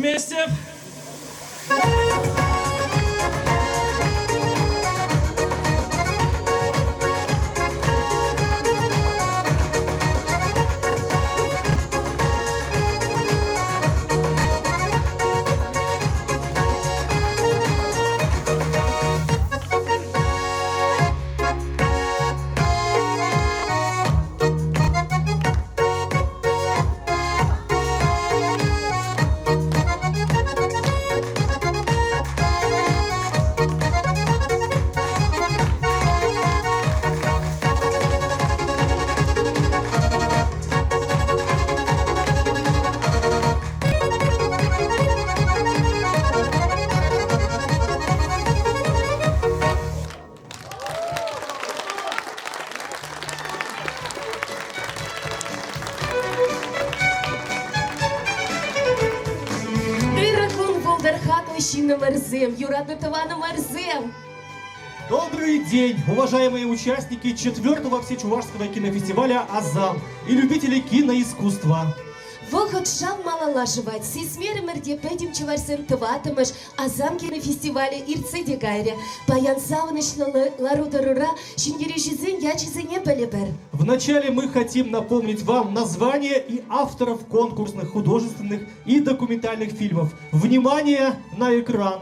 вместе. Ырӑ кун пултӑр, хаклӑ ҫыннӑмӑрсем, юратнӑ тӑванӑмӑрсем! Добрый день, уважаемые участники четвертого всечувашского кинофестиваля «Азам» и любители киноискусства. Вӑхӑт шав малалла шӑвать. Сисмерӗмӗр те пӗтӗм чӑвашсен тӑваттӑмӗш Асам кинофестивалӗ иртсе те кайрӗ. Паян савӑнӑҫлӑ лару-тӑрура ҫӗнтерӳҫӗсен ячӗсене пӗлӗпӗр. Вначале мы хотим напомнить вам название и авторов конкурсных художественных и документальных фильмов. Внимание на экран!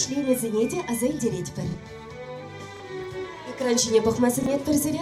членӗсене те аса илтеретпӗр. Экран ҫине пӑхма сӗнетпӗр сире.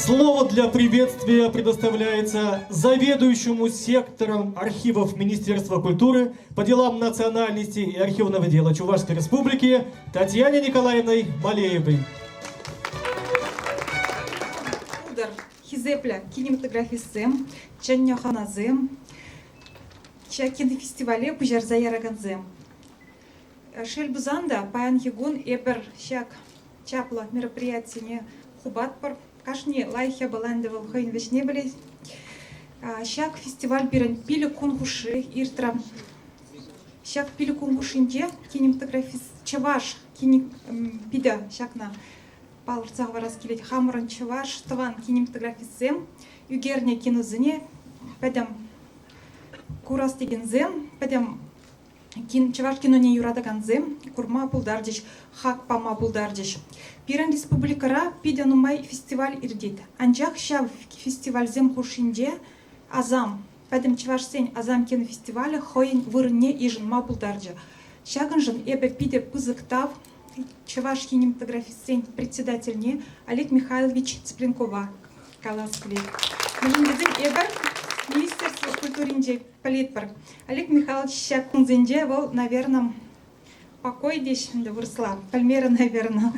Слово для приветствия предоставляется заведующему сектором архивов Министерства культуры по делам национальности и архивного дела Чувашской Республики Татьяне Николаевной Малеевой. Пултӑр, хисеплӗ кинематографистсем, чӗннӗ хӑнасем, ҫак кинофестивале пуҫарса яракансем. Шел пулсан та, паянхи кун эпир ҫак чаплӑ мероприятине хупатпӑр. Кашни лайӑх япала ӗнтӗ вӑл хӑйӗн вӗҫне пӗлет. Ҫак фестиваль пирӗн 5 кун хушши иртрӗ. Ҫак 5 кун хушшинче кинематографист чӑваш питӗ ҫакна палӑртса хӑварас килет. Хамӑрӑн чӑваш тӑван кинематографистсем ӳкернӗ киносене пӗтӗм курас текенсем, пӗтӗм чӑваш киноне юратакансем курма пултарчӗҫ, хак пама пултарчӗҫ. Пирӗн республикӑра питӗ нумай фестиваль иртет. Анчах ҫав фестивальсем хушшинче Асам, пӗтӗм чӑвашсен Асам кинофестивалӗ хӑйӗн вырӑнне йышӑнма пултарчӗ. Ҫакӑншӑн эпӗ питӗ пысӑк тав чӑваш кинематографистсен председательне Олег Михайлович Цыпленкова калас килет. Мӗншӗн тесен эпӗ Министерство культуринче пӗлетпӗр. Олег Михайлович ҫак кунсенче вӑл, наверное, покой теҫ ӗнтӗ вырӑсла, пӗлмерӗ, наверное.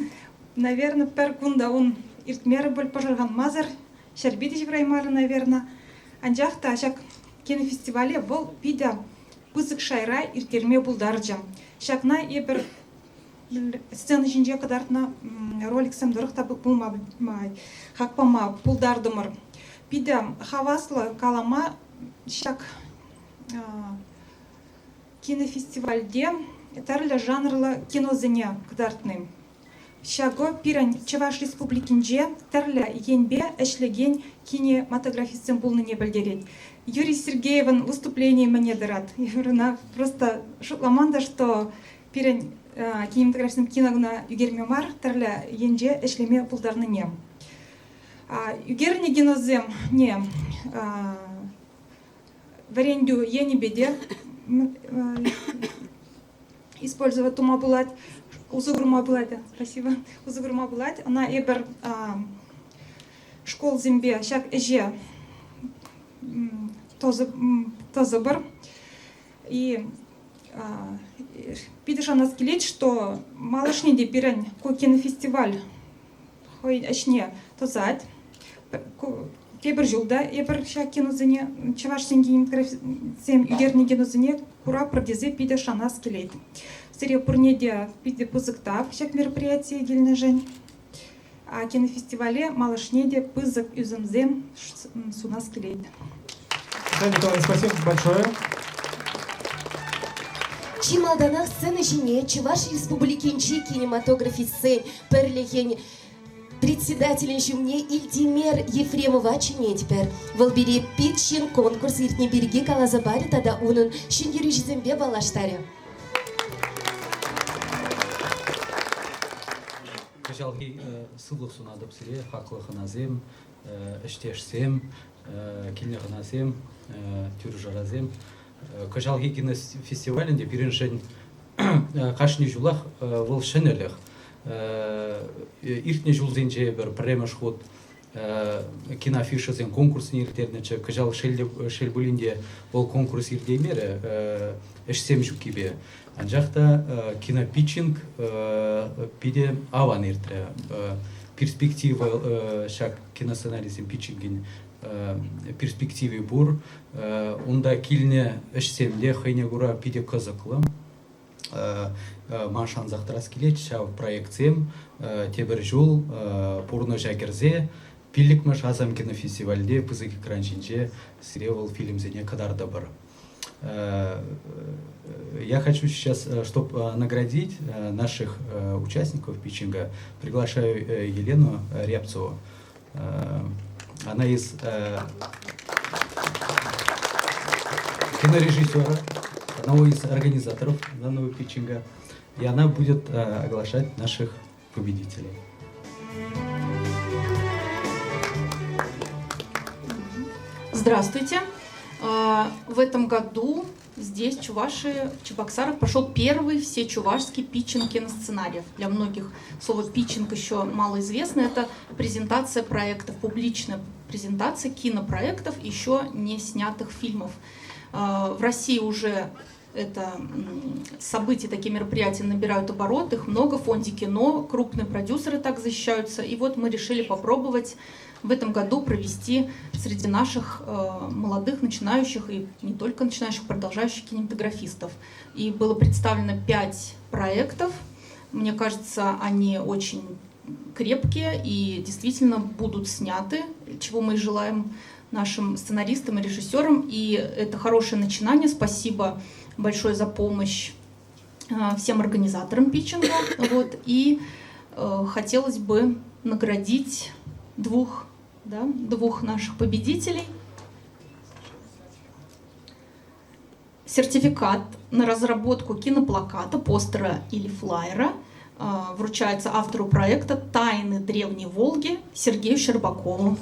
Наверное, пӗр кун та ун иртмерӗ пуль пӑшӑрханмасӑр, ҫӗрпе те ҫывӑраймарӗ, наверное. Анчах та ҫак кинофестивале вӑл питӗ пысӑк шайра ирттерме пултарчӗ. Ҫакна эпир сцена ҫинче кӑтартнӑ роликсем тӑрӑх та пулма хак пама пултартӑмӑр. Питӗ хаваслӑ калама ҫак кинофестивальте тӗрлӗ жанрлӑ киносене кӑтартни. Ҫакӑ пирӗн Чӑваш Республикинче тӗрлӗ енпе ӗҫлекен кинематографистсем пулнине пӗлтерет. Юрий Сергеевӑн выступленийӗ мӗне тӑрать? Ӑна просто шутламан та, что пирӗн кинематографистсем кино кӑна ӳкерме мар, тӗрлӗ енче ӗҫлеме пултарнине. Ӳкернӗ киносемне вӗрентӳ енӗпе те использовать тума пулать, усӑ курма пулать. Спасибо. Усӑ курма пулать. Ӑна эпир школсемпе ҫак ӗҫе тӑсӑпӑр. И питӗ шанас килет, что малашне те пирӗн ку кинофестиваль хӑйӗн ӗҫне тӑсать. Тепӗр ҫул та эпир ҫак киносене, чӑвашсен кинематографсем ӳкернӗ киносене курапӑр тесе питӗ шанас килет. Сире пурне те питӗ пысӑк тав ҫак мероприятие килнӗшӗн. Кинофестивале малашне те пысӑк ӳсӗмсем сунас килет. Татьяна Николаевна, спасибо большое. Чи малтанах сцена ҫине Чӑваш Республикинчи кинематографистсен пӗрлӗхӗн председателӗн ҫумне Илтимер Ефремова чӗнетпӗр. Вӑл пире пит ҫын конкурс иртни пирки каласа парӗ тата унӑн ҫӗнтерӳҫисемпе паллаштарӗ. Кӑҫалхи сывлӑх сунатӑп сире, хаклӑ хӑнасем, ӗҫтешсем, килнӗ хӑнасем, тӳрӗ-шарасем. Кӑҫалхи кинофестиваль ӗнтӗ пирӗншӗн кашни ҫулах вӑл ҫӗнӗлӗх. Иртнӗ ҫулсенче эпир пӗрремӗш хут Киноафишӑсен конкурсне ирттернӗччӗ. Кӑҫал шел пулин те вӑл конкурс иртеймерӗ ӗҫсем ҫуккипе. Анчах та кинопитчинг питӗ аван иртрӗ. Перспектива ҫак киносценарисен питчингӗн перспективи пур. Унта килнӗ ӗҫсем те хӑйне кура питӗ кӑсӑклӑ. Ман шансах тӑрас килет ҫав проектсем тепӗр ҫул пурнӑҫа кӗрсе пиллӗкмӗш Асам кинофестивальте пысӑк экран ҫинче сире вӑл фильмсене кӑтартӑпӑр. Я хочу сейчас, чтобы наградить наших участников питчинга, приглашаю Елену Рябцеву. Она из кинорежиссера, одного из организаторов данного питчинга, и она будет оглашать наших победителей. Здравствуйте. В этом году здесь, в Чувашии, в Чебоксарах, прошел первый всечувашский питчинг киносценариев. Для многих слово «питчинг» еще мало известно. Это презентация проектов, публичная презентация кинопроектов еще не снятых фильмов. В России уже это события, такие мероприятия набирают оборот, их много, в фонде кино, крупные продюсеры так защищаются. И вот мы решили попробовать в этом году провести среди наших молодых, начинающих и не только начинающих, продолжающих кинематографистов. И было представлено 5 проектов. Мне кажется, они очень крепкие и действительно будут сняты, чего мы и желаем нашим сценаристам и режиссерам. И это хорошее начинание. Спасибо большое за помощь всем организаторам питчинга. Вот. И хотелось бы наградить двух наших победителей. Сертификат на разработку киноплаката, постера или флайера вручается автору проекта «Тайны Древней Волги» Сергею Щербакову.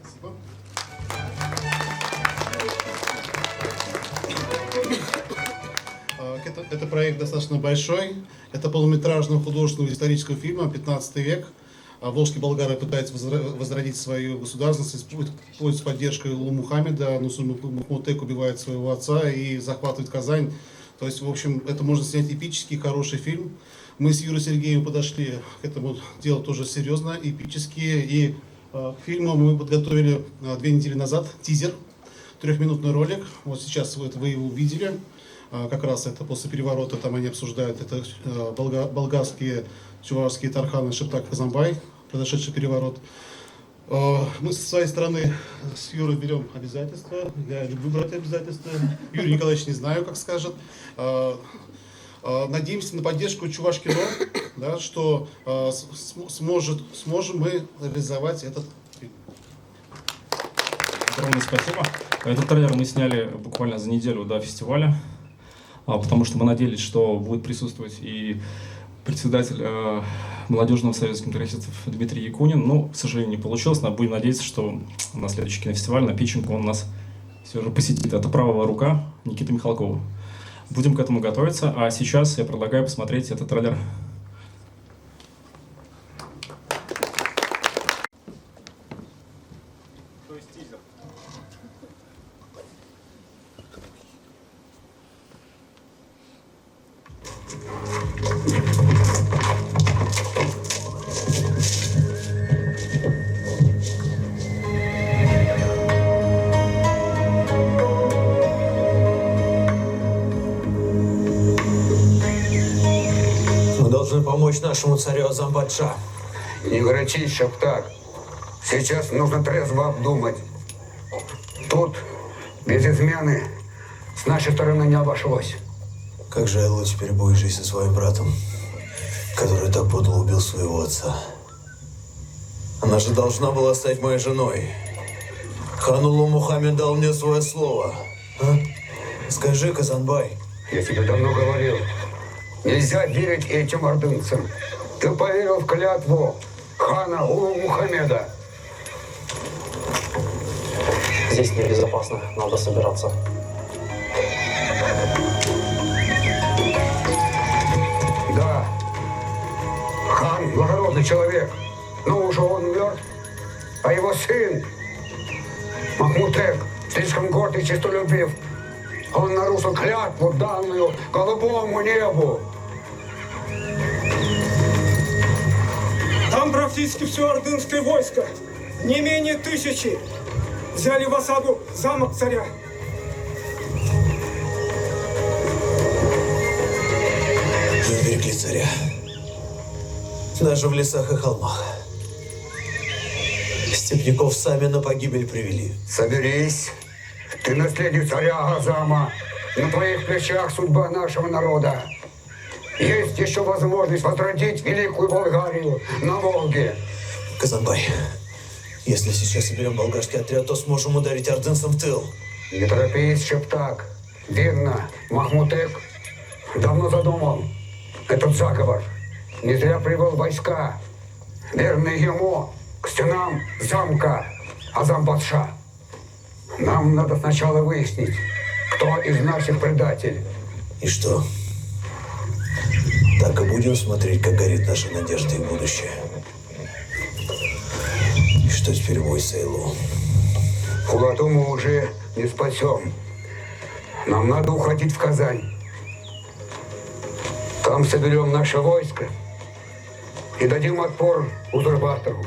Спасибо. Это проект достаточно большой. Это полнометражного художественного исторического фильма «15 век». Волжские болгары пытаются возродить свою государственность, пользуясь поддержкой Улу Мухаммеда. Нусу Махмутек убивает своего отца и захватывает Казань. То есть, в общем, это можно снять эпический, хороший фильм. Мы с Юрием Сергеевым подошли к этому делу тоже серьезно, эпически. И к фильму мы подготовили 2 недели назад тизер, 3-минутный ролик. Вот сейчас вы его увидели. Как раз это после переворота, там они обсуждают, это болгарские, чувашские тарханы Шептак Казанбай, произошедший переворот. Мы со своей стороны с Юрой берем обязательства. Я люблю брать обязательства. Юрий Николаевич не знаю, как скажет. Надеемся на поддержку Чувашкино, да, что сможем мы реализовать этот фильм. Огромное спасибо. Этот трейлер мы сняли буквально за неделю до фестиваля, потому что мы надеялись, что будет присутствовать и председатель Молодежного союза кинематографистов Дмитрий Якунин. Но, к сожалению, не получилось. Но будем надеяться, что на следующий кинофестиваль, на питчинг, он нас все же посетит. Это правая рука Никиты Михалкова. Будем к этому готовиться. А сейчас я предлагаю посмотреть этот трейлер. То есть тизер. Мы должны помочь нашему царю Азамбаджа. Не горячись, Шептак. Сейчас нужно трезво обдумать. Тут без измены с нашей стороны не обошлось. Как же Айла теперь будет жить со своим братом, который так подло убил своего отца? Она же должна была стать моей женой. Хан Улу Мухаммед дал мне свое слово. А? Скажи, Казанбай. Я тебе давно говорил, нельзя верить этим ордынцам. Ты поверил в клятву хана Улу Мухаммеда. Здесь небезопасно, надо собираться. Хан благородный человек, но уже он мертв, а его сын Махмутек слишком горд и честолюбив. Он нарушил клятву, данную голубому небу. Там практически все ордынское войско, не менее тысячи, взяли в осаду замок царя. Вы уберегли царя. Даже в лесах и холмах. Степняков сами на погибель привели. Соберись. Ты наследник царя Азама. На твоих плечах судьба нашего народа. Есть еще возможность возродить Великую Болгарию на Волге. Казанбай, если сейчас соберем болгарский отряд, то сможем ударить ордынцам в тыл. Не торопись, Шептак. Видно, Махмутек давно задумал этот заговор. Не зря привел войска, верные ему, к стенам замка Азамбатша. Нам надо сначала выяснить, кто из наших предатель. И что? Так и будем смотреть, как горит наша надежда и будущее. И что теперь будет с Эйлу? Хулату мы уже не спасем. Нам надо уходить в Казань. Там соберем наше войско и дадим отпор узурпатору.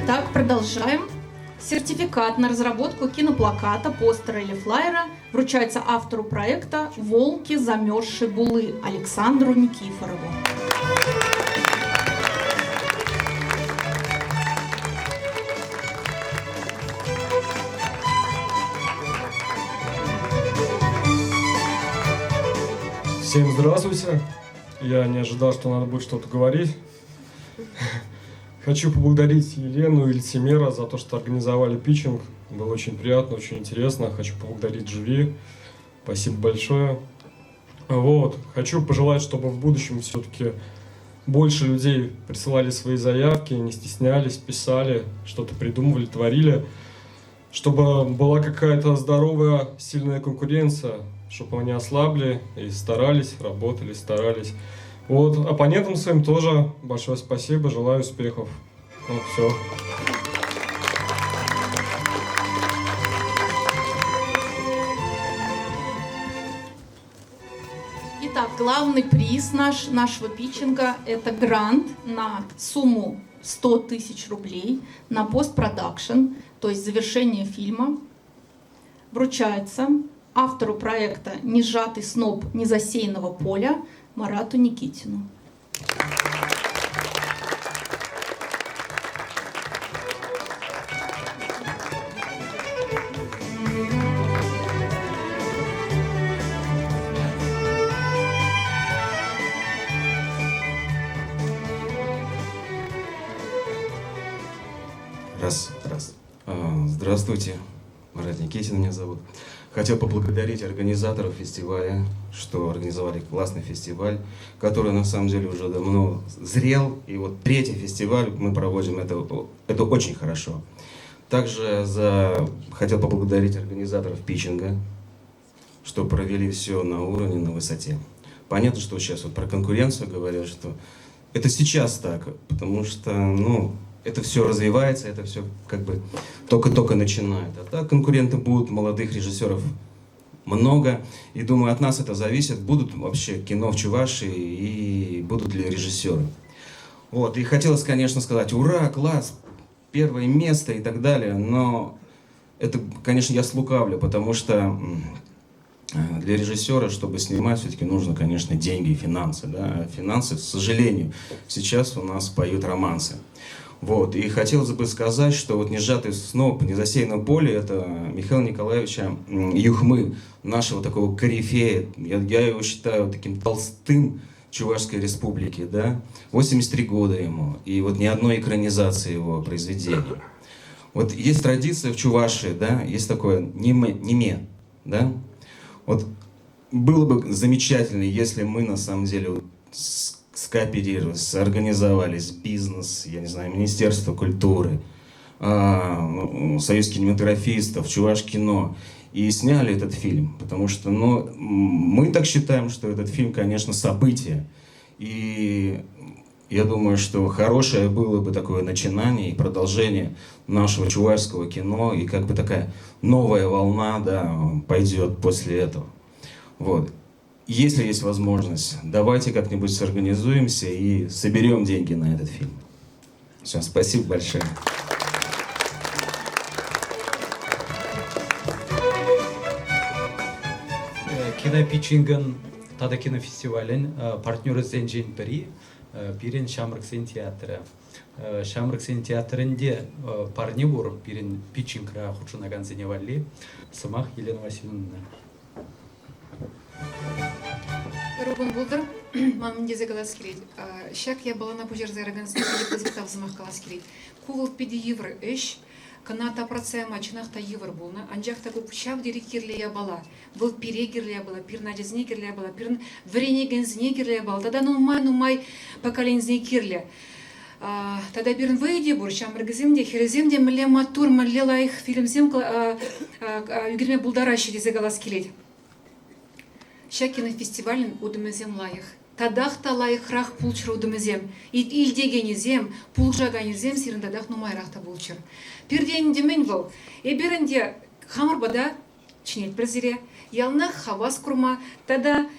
Итак, продолжаем. Сертификат на разработку киноплаката, постера или флайера вручается автору проекта «Волки замерзшей булы» Александру Никифорову. Всем здравствуйте. Я не ожидал, что надо будет что-то говорить. Хочу поблагодарить Елену и Ильтимера за то, что организовали питчинг. Было очень приятно, очень интересно. Хочу поблагодарить жюри. Спасибо большое. Вот. Хочу пожелать, чтобы в будущем все-таки больше людей присылали свои заявки, не стеснялись, писали, что-то придумывали, творили. Чтобы была какая-то здоровая, сильная конкуренция, чтобы они ослабли и старались, работали, старались. Вот, оппонентам своим тоже большое спасибо, желаю успехов. Вот, все. Итак, главный приз наш, нашего питчинга – это грант на сумму 100 тысяч рублей на постпродакшн, то есть завершение фильма, вручается автору проекта «Несжатый сноп незасеянного поля» Марату Никитину. Раз, раз. Здравствуйте, Марат Никитин меня зовут. Хотел поблагодарить организаторов фестиваля, что организовали классный фестиваль, который на самом деле уже давно зрел. И вот третий фестиваль мы проводим, это очень хорошо. Также хотел поблагодарить организаторов питчинга, что провели все на уровне, на высоте. Понятно, что сейчас вот про конкуренцию говорят, что это сейчас так, потому что, ну, это все развивается, это все как бы только-только начинает. А так конкуренты будут, молодых режиссеров много. И думаю, от нас это зависит, будут вообще кино в Чувашии и будут ли режиссеры. Вот. И хотелось, конечно, сказать, ура, класс, первое место и так далее, но это, конечно, я слукавлю, потому что для режиссера, чтобы снимать, все-таки нужно, конечно, деньги и финансы. Да? Финансы, к сожалению, сейчас у нас поют романсы. Вот. И хотелось бы сказать, что вот «Несжатый сноп, незасеянное поле» — это Михаила Николаевича Юхмы, нашего такого корифея. Я его считаю таким толстым Чувашской Республики, да, 83 года ему, и вот ни одной экранизации его произведения. Вот есть традиция в Чувашии, да, есть такое ниме, ниме, да. Вот было бы замечательно, если мы на самом деле скооперировались, организовались, бизнес, я не знаю, Министерство культуры, Союз кинематографистов, Чувашкино, и сняли этот фильм, потому что, ну, мы так считаем, что этот фильм, конечно, событие. И я думаю, что хорошее было бы такое начинание и продолжение нашего чувашского кино, и как бы такая новая волна, да, пойдет после этого. Вот. Если есть возможность, давайте как-нибудь сорганизуемся и соберем деньги на этот фильм. Все, спасибо большое. Кинопитчингӑн тата кинофестивалӗн партнерӗсенчен пӗри пирӗн Ҫамрӑксен театрӗ. Ҫамрӑксен театрӗн те парне пур пирӗн питчингра хутшӑнакансене валли. Сӑмах Елена Васильевна. Ырӑ пултӑр. Ман тесе калас килет. Ҫак япалана пуҫарса яракансене питӗ пысӑк тав сӑмах калас килет. Ку вӑл питӗ йывӑр ӗҫ. Кӑна тапратса яма чӑнах та йывӑр пулнӑ. Анчах та ку ҫав тери кирлӗ япала. Вӑл пире кирлӗ япала, пирӗн ачасене кирлӗ япала, пирӗн вӗренекенсене кирлӗ япала тата нумай-нумай поколенисене кирлӗ. Тата пирӗн вӑйӑ те пур, ҫамрӑкӗсем те, хӗрӗсем те мӗнле маттур, мӗнле лайӑх фильмсем ӳкерме пултараҫҫӗ тесе калас килет. Ҫак кинофестивалӗн утӑмӗсем лайӑх. Татах та лайӑхрах пулччӑр утӑмӗсем. Илтекенӗсем, пулӑшаканӗсем сирӗн татах нумайрах та пулччӑр. Пиртен ӗнтӗ мӗн вӑл? Эпир ӗнтӗ хамӑр пата чӗнетпӗр сире. Яланах хавас курма тата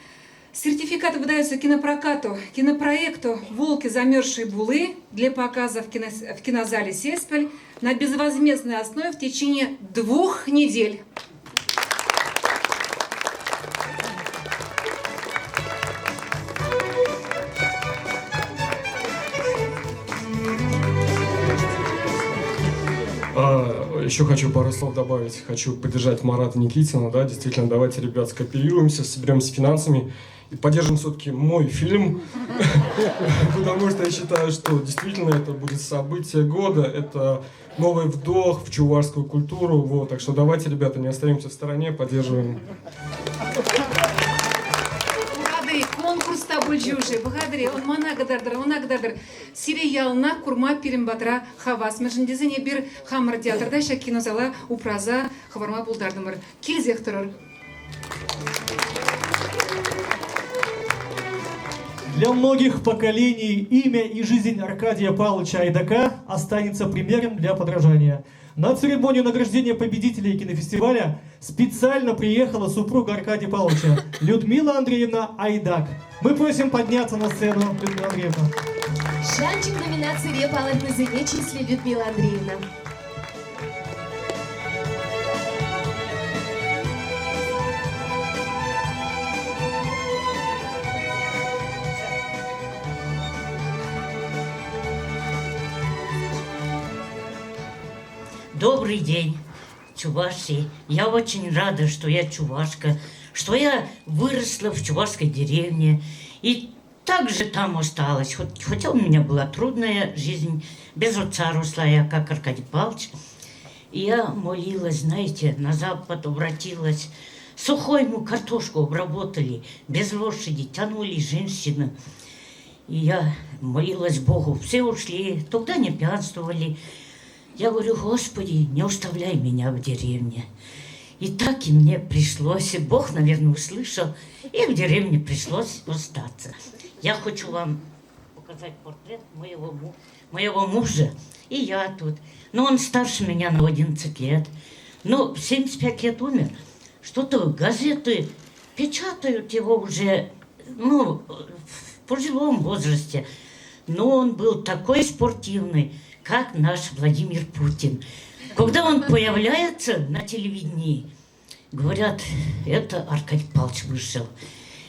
сертификат выдается кинопрокату, кинопроекту «Волки замерзшие булы» для показа в, кино, в кинозале «Сеспель» на безвозмездной основе в течение 2 недель. Еще хочу пару слов добавить. Хочу поддержать Марата Никитина. Да, действительно, давайте, ребят, скооперируемся, соберемся финансами и поддержим все-таки мой фильм, потому что я считаю, что действительно это будет событие года, это новый вдох в чувашскую культуру. Вот, так что давайте, ребята, не остаемся в стороне, поддерживаем. Куратӑр-и, конкурс та пулчӗ-ши? Пӑхатӑр-и, мана кӑтартӑр, ӑна кӑтартӑр. Сире яланах курма пирӗн патра хавас. Мӗншӗн тесен эпир хамӑр театрта ҫак кинозала упраса хӑварма пултартӑмӑр. Килсех тӑрӑр. Для многих поколений имя и жизнь Аркадия Павловича Айдака останется примером для подражания. На церемонию награждения победителей кинофестиваля специально приехала супруга Аркадия Павловича Людмила Андреевна Айдак. Мы просим подняться на сцену, Людмила Андреевна. «Шанчӑк» номинацире палӑртнисене чыслӗ Людмила Андреевна. Добрый день, чуваши. Я очень рада, что я чувашка, что я выросла в чувашской деревне. И также там осталась. Хотя у меня была трудная жизнь, без отца росла я, как Аркадий Павлович. И я молилась, знаете, на запад обратилась. Сухой мы картошку обработали, без лошади, тянули женщины. И я молилась Богу. Все ушли, тогда не пьянствовали. Я говорю: «Господи, не оставляй меня в деревне». И так и мне пришлось, и Бог, наверное, услышал, и в деревне пришлось остаться. Я хочу вам показать портрет моего мужа. И я тут. Но он старше меня на 11 лет. Но в 75 лет умер. Что-то газеты печатают его уже, ну, в пожилом возрасте. Но он был такой спортивный, как наш Владимир Путин. Когда он появляется на телевидении, говорят: «Это Аркадий Павлович вышел».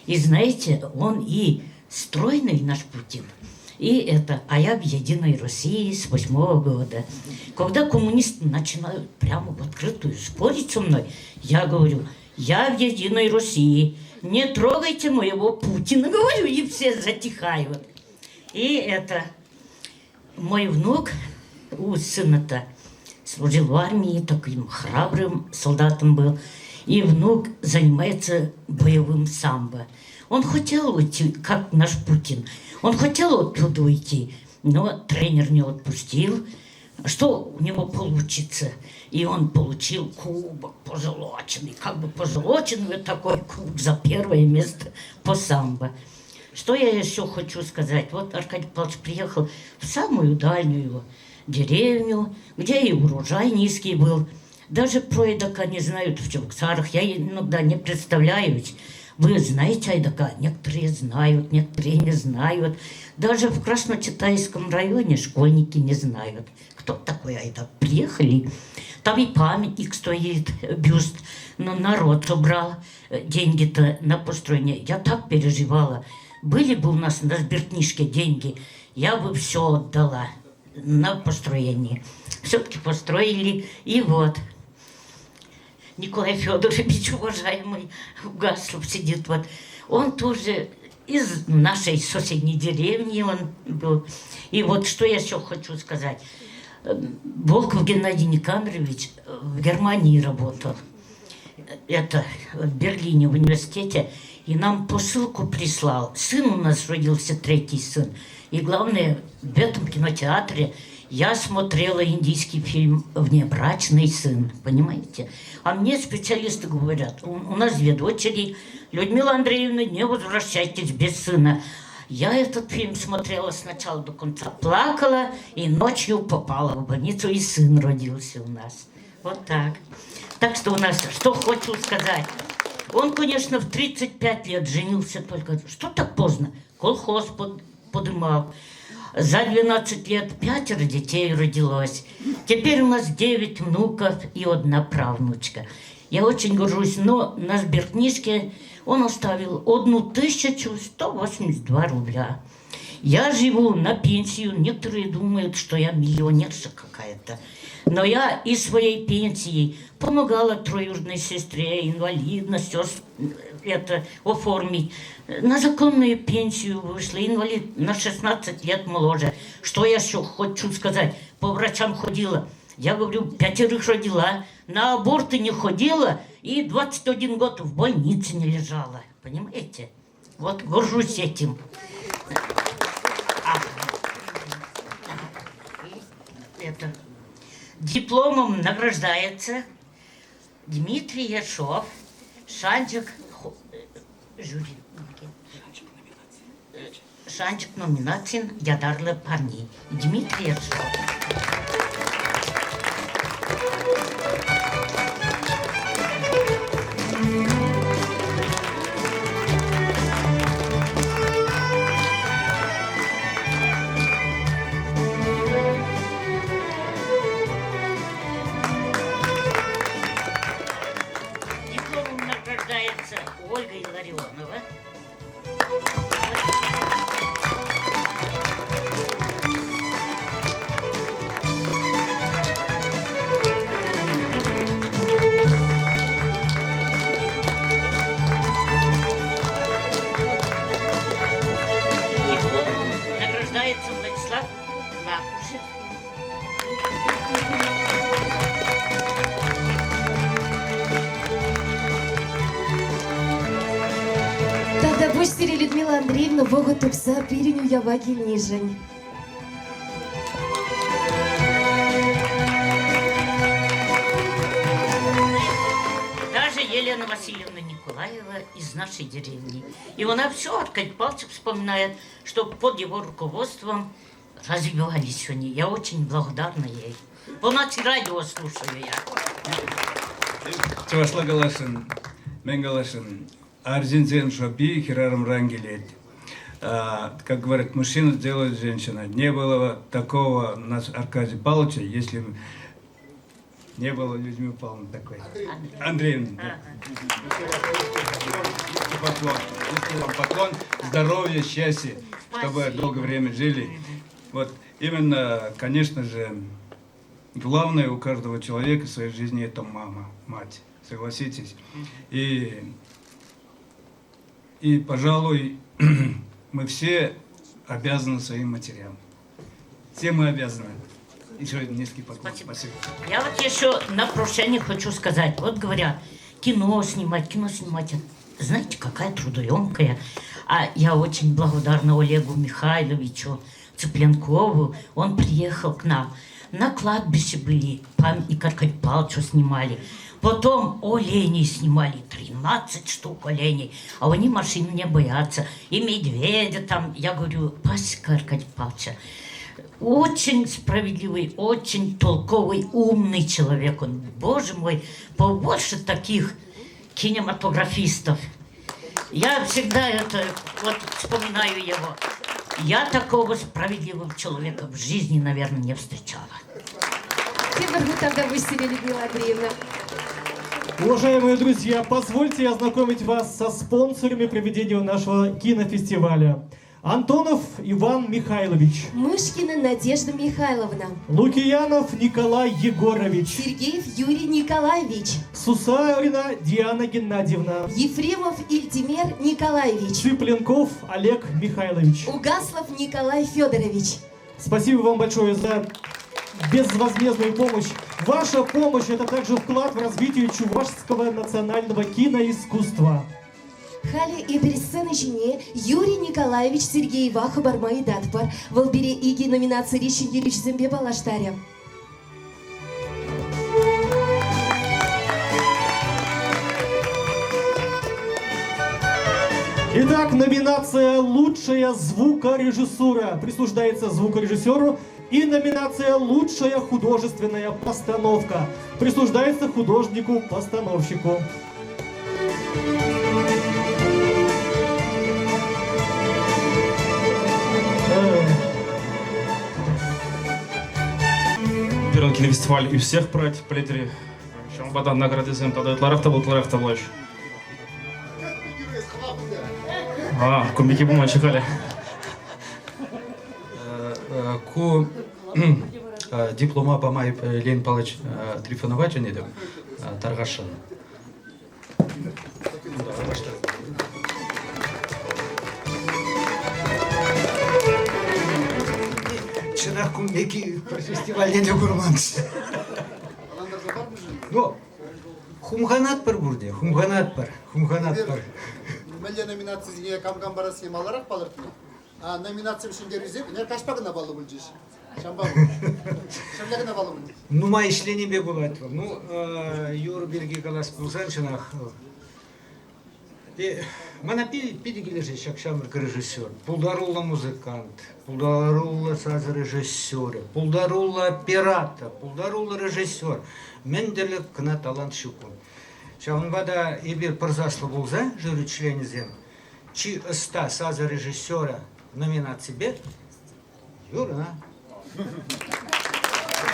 И знаете, он и стройный наш Путин, и это, а я в «Единой России» с 8-го года. Когда коммунисты начинают прямо в открытую спорить со мной, я говорю: «Я в «Единой России». Не трогайте моего Путина, говорю, и все затихают. И это мой внук, у сына-то, служил в армии, таким храбрым солдатом был. И внук занимается боевым самбо. Он хотел уйти, как наш Путин. Он хотел оттуда уйти, но тренер не отпустил. Что у него получится? И он получил кубок позолоченный, как бы позолоченный такой кубок за первое место по самбо. Что я еще хочу сказать? Вот Аркадий Павлович приехал в самую дальнюю деревню, где и урожай низкий был. Даже про Айдака не знают в Чебоксарах. Я иногда не представляюсь. Вы знаете Айдака? Некоторые знают, некоторые не знают. Даже в Красночитайском районе школьники не знают, кто такой Айдак. Приехали, там и памятник стоит, бюст, но народ собрал деньги-то на построение. Я так переживала. Были бы у нас на сберкнижке деньги, я бы все отдала на построение. Все-таки построили, и вот. Николай Федорович, уважаемый Гаслов сидит, вот, он тоже из нашей соседней деревни он был. И вот что я еще хочу сказать. Волков Геннадий Никандрович в Германии работал. Это в Берлине в университете. И нам посылку прислал. Сын у нас родился, третий сын. И главное, в этом кинотеатре я смотрела индийский фильм «Внебрачный сын», понимаете? А мне специалисты говорят, у нас две дочери, Людмила Андреевна, не возвращайтесь без сына. Я этот фильм смотрела с начала до конца, плакала и ночью попала в больницу, и сын родился у нас. Вот так. Так что у нас, что хочу сказать. Он, конечно, в 35 лет женился только. Что так поздно? Колхоз подымал. За 12 лет пятеро детей родилось. Теперь у нас 9 внуков и одна правнучка. Я очень горжусь, но на сберкнижке он оставил 1182 рубля. Я живу на пенсию. Некоторые думают, что я миллионерша какая-то. Но я из своей пенсии помогала троюродной сестре, инвалидность это оформить. На законную пенсию вышла, инвалид на 16 лет моложе. Что я еще хочу сказать? По врачам ходила. Я говорю, пятерых родила, на аборты не ходила и 21 год в больнице не лежала. Понимаете? Вот горжусь этим. Это. Дипломом награждается Дмитрий Ершов, Шанчик, жюри, Шанчик номинацин Ядарлы парни. Дмитрий Ершов. Дипломом награждается Ольга Илларионова. Дипломом награждается Владислав Лакушев. Тавтапуҫ сире, Людмила Андреевна, вӑхӑт тупса пирӗн уява килнишӗн. Даже Елена Васильевна Николаева из нашей деревни. И она все Аркадий Павлович вспоминает, что под его руководством развивались они. Я очень благодарна ей. По ночи радио слушаю я. Чӑвашла каласшӑн, мӗн каласшӑн, арҫынсен шӑпи хӗрарӑмран килет. Как говорят, мужчина делает женщина. Не было такого у нас Аркадия Павловича, если не было Людмилы Павловны такой. Андреевны. Да. Поклон. Низкий вам поклон, здоровья, счастья, чтобы долгое время жили. Вот именно, конечно же, главное у каждого человека в своей жизни это мама, мать. Согласитесь? И И, пожалуй, мы все обязаны своим матерям. Все мы обязаны. Еще низкий поклон. Спасибо. Я вот еще на прощание хочу сказать. Вот говорят, кино снимать, кино снимать. Знаете, какая трудоемкая. А я очень благодарна Олегу Михайловичу Цыпленкову. Он приехал к нам. На кладбище были, памятник Аркадию Павловичу снимали. Потом оленей снимали, 13 штук оленей. А они машин не боятся. И медведя там. Я говорю, Пасека Аркадия Павловича, очень справедливый, очень толковый, умный человек он. Боже мой, побольше таких кинематографистов. Я всегда это, вот вспоминаю его. Я такого справедливого человека в жизни, наверное, не встречала. Тогда выселили, Людмила Андреевна. Уважаемые друзья, позвольте ознакомить вас со спонсорами проведения нашего кинофестиваля. Антонов Иван Михайлович. Мышкина Надежда Михайловна. Лукиянов Николай Егорович. Сергеев Юрий Николаевич. Сусарина Диана Геннадьевна. Ефремов Ильтимер Николаевич. Цыпленков Олег Михайлович. Угаслов Николай Федорович. Спасибо вам большое за безвозмездную помощь. Ваша помощь – это также вклад в развитие чувашского национального киноискусства. Халӗ эпир сцена ҫине Юрий Николаевич Сергеева хӑпарма ыйтатпӑр. Вӑл пире икӗ номинацири ҫӗнтерӳҫӗсемпе паллаштарӗ. Итак, номинация «Лучшая звукорежиссура» присуждается звукорежиссеру и номинация «Лучшая художественная постановка» присуждается художнику-постановщику. Пирӗн кинофестиваль ӳссех пырать, пӗлетӗр-и? Ҫавӑнпа та наградӑсем тата ытларах та ытларах та пулаҫ. А, кун пекки пулманччӗ халӗ. Ку диплома пама Лен Палыч Трифонова чӗнетӗп тархасшӑн. Чӑнах кун пекки пӗр фестивальте те курманччӗ. Ну, хумханатпӑр пурте, хумханатпӑр, хумханатпӑр. Мӗнле номинацисене кам-кам парассине маларах палӑртнӑ. А номинацисем ҫӗнтерӳсем ӗнер каҫпа кӑна паллӑ пулчӗҫ. Ҫавӑнпа ҫӗрле кӑна паллӑ пулчӗҫ. Нумай ӗҫленипе пулать вӑл. Ну, юрӑ пирки калас пулсан, чӑнах, мана питӗ килӗшет ҫак ҫамрӑк режиссер. Пултаруллӑ музыкант, пултаруллӑ сасӑ режиссерӗ, пултаруллӑ оператор, пултаруллӑ режиссер. Мӗн тӗрлӗ кӑна талант ҫук ун. Ҫавӑнпа та эпир пӗр саслӑ пулса, жюри членӗсем, чи ӑста сасӑ режиссера номинаципе Юра.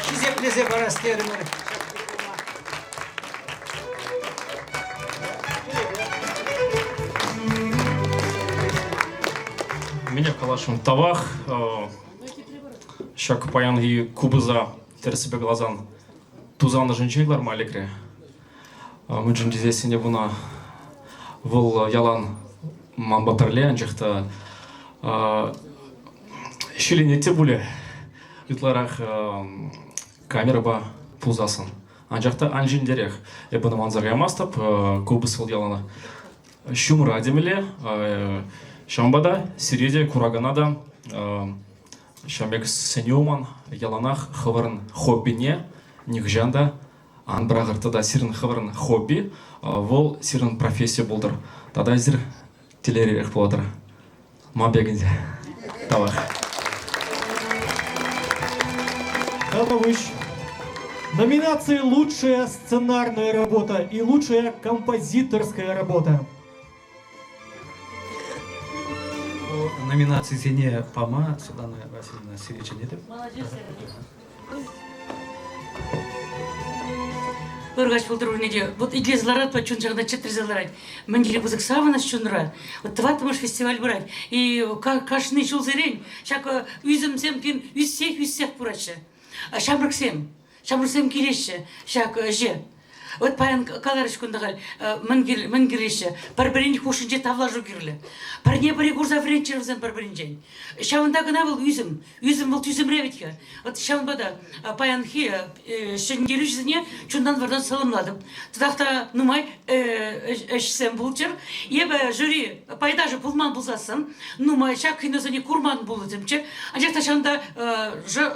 Хисеплесе парас терӗмӗр. Меня калашӑн тавах. Ҫак паянхи купӑса тӗрӗссипе каласан тусан ӑшӗнчен кӑларма лекрӗ. Мӗншӗн тесессӗн те куна вӑл ялан манпа пӗрле, анчах та ҫиленет те пулӗ ытларах камерӑпа пулсассӑн. Анчах та ан ҫӗнтерех. Эпӗ ӑна манса каймастӑп, купӑс вӑл яланах ҫумра темелле. Ҫавӑнпа та сире те, куракана та ҫавӑн пек сӗнӳ ман яланах хӑвӑрӑн хоббине нихӑҫан та ан пӑрахӑр тата сирӗн хӑвӑрӑн хобби, вӑл сирӗн професси пултӑр. Тата эсир телейрех пулатӑр. Ман пек ӗнтӗ. Тавах. Татович. Номинации «Лучшая сценарная работа» и «Лучшая композиторская работа». Номинацисене пама Светлана Васильевна сире чӗнетӗп. Ыркаҫ пултӑр те. Вот итлесе ларатпа чун ҫакна чӗтресе ларать. Мӗн тери пысӑк савӑнӑҫ чунра. Вот тӑваттӑмӗш фестиваль пырать. И кашни ҫулсерен ҫак ӳсӗмсем пин ӳссех-ӳссех пыраҫҫӗ. Ҫамрӑксем, ҫамрӑксем килеҫҫӗ ҫак ӗҫе. Вот паян каларӗҫ кунта халь, мӗн кирлеҫҫӗ? Пӗр-пӗрин хушшинче тавлашу кирлӗ. Пӗрне-пӗри курса вӗренччӗр вӗсем пӗр-пӗринчен. Ҫавӑнта кӑна вӑл ӳсӗм. Ӳсӗм вӑл тӳсӗмре вӗт-ха. Вот ҫавӑнпа та паянхи ҫӗнтерӳҫӗсене чунтан-вартан саламлатӑп. Татах та нумай ӗҫсем пулччӑр. Эпӗ жюри пайташӗ пулман пулсассӑн нумай ҫак киносене курман пулӑсемччӗ. Анчах та ҫавӑнта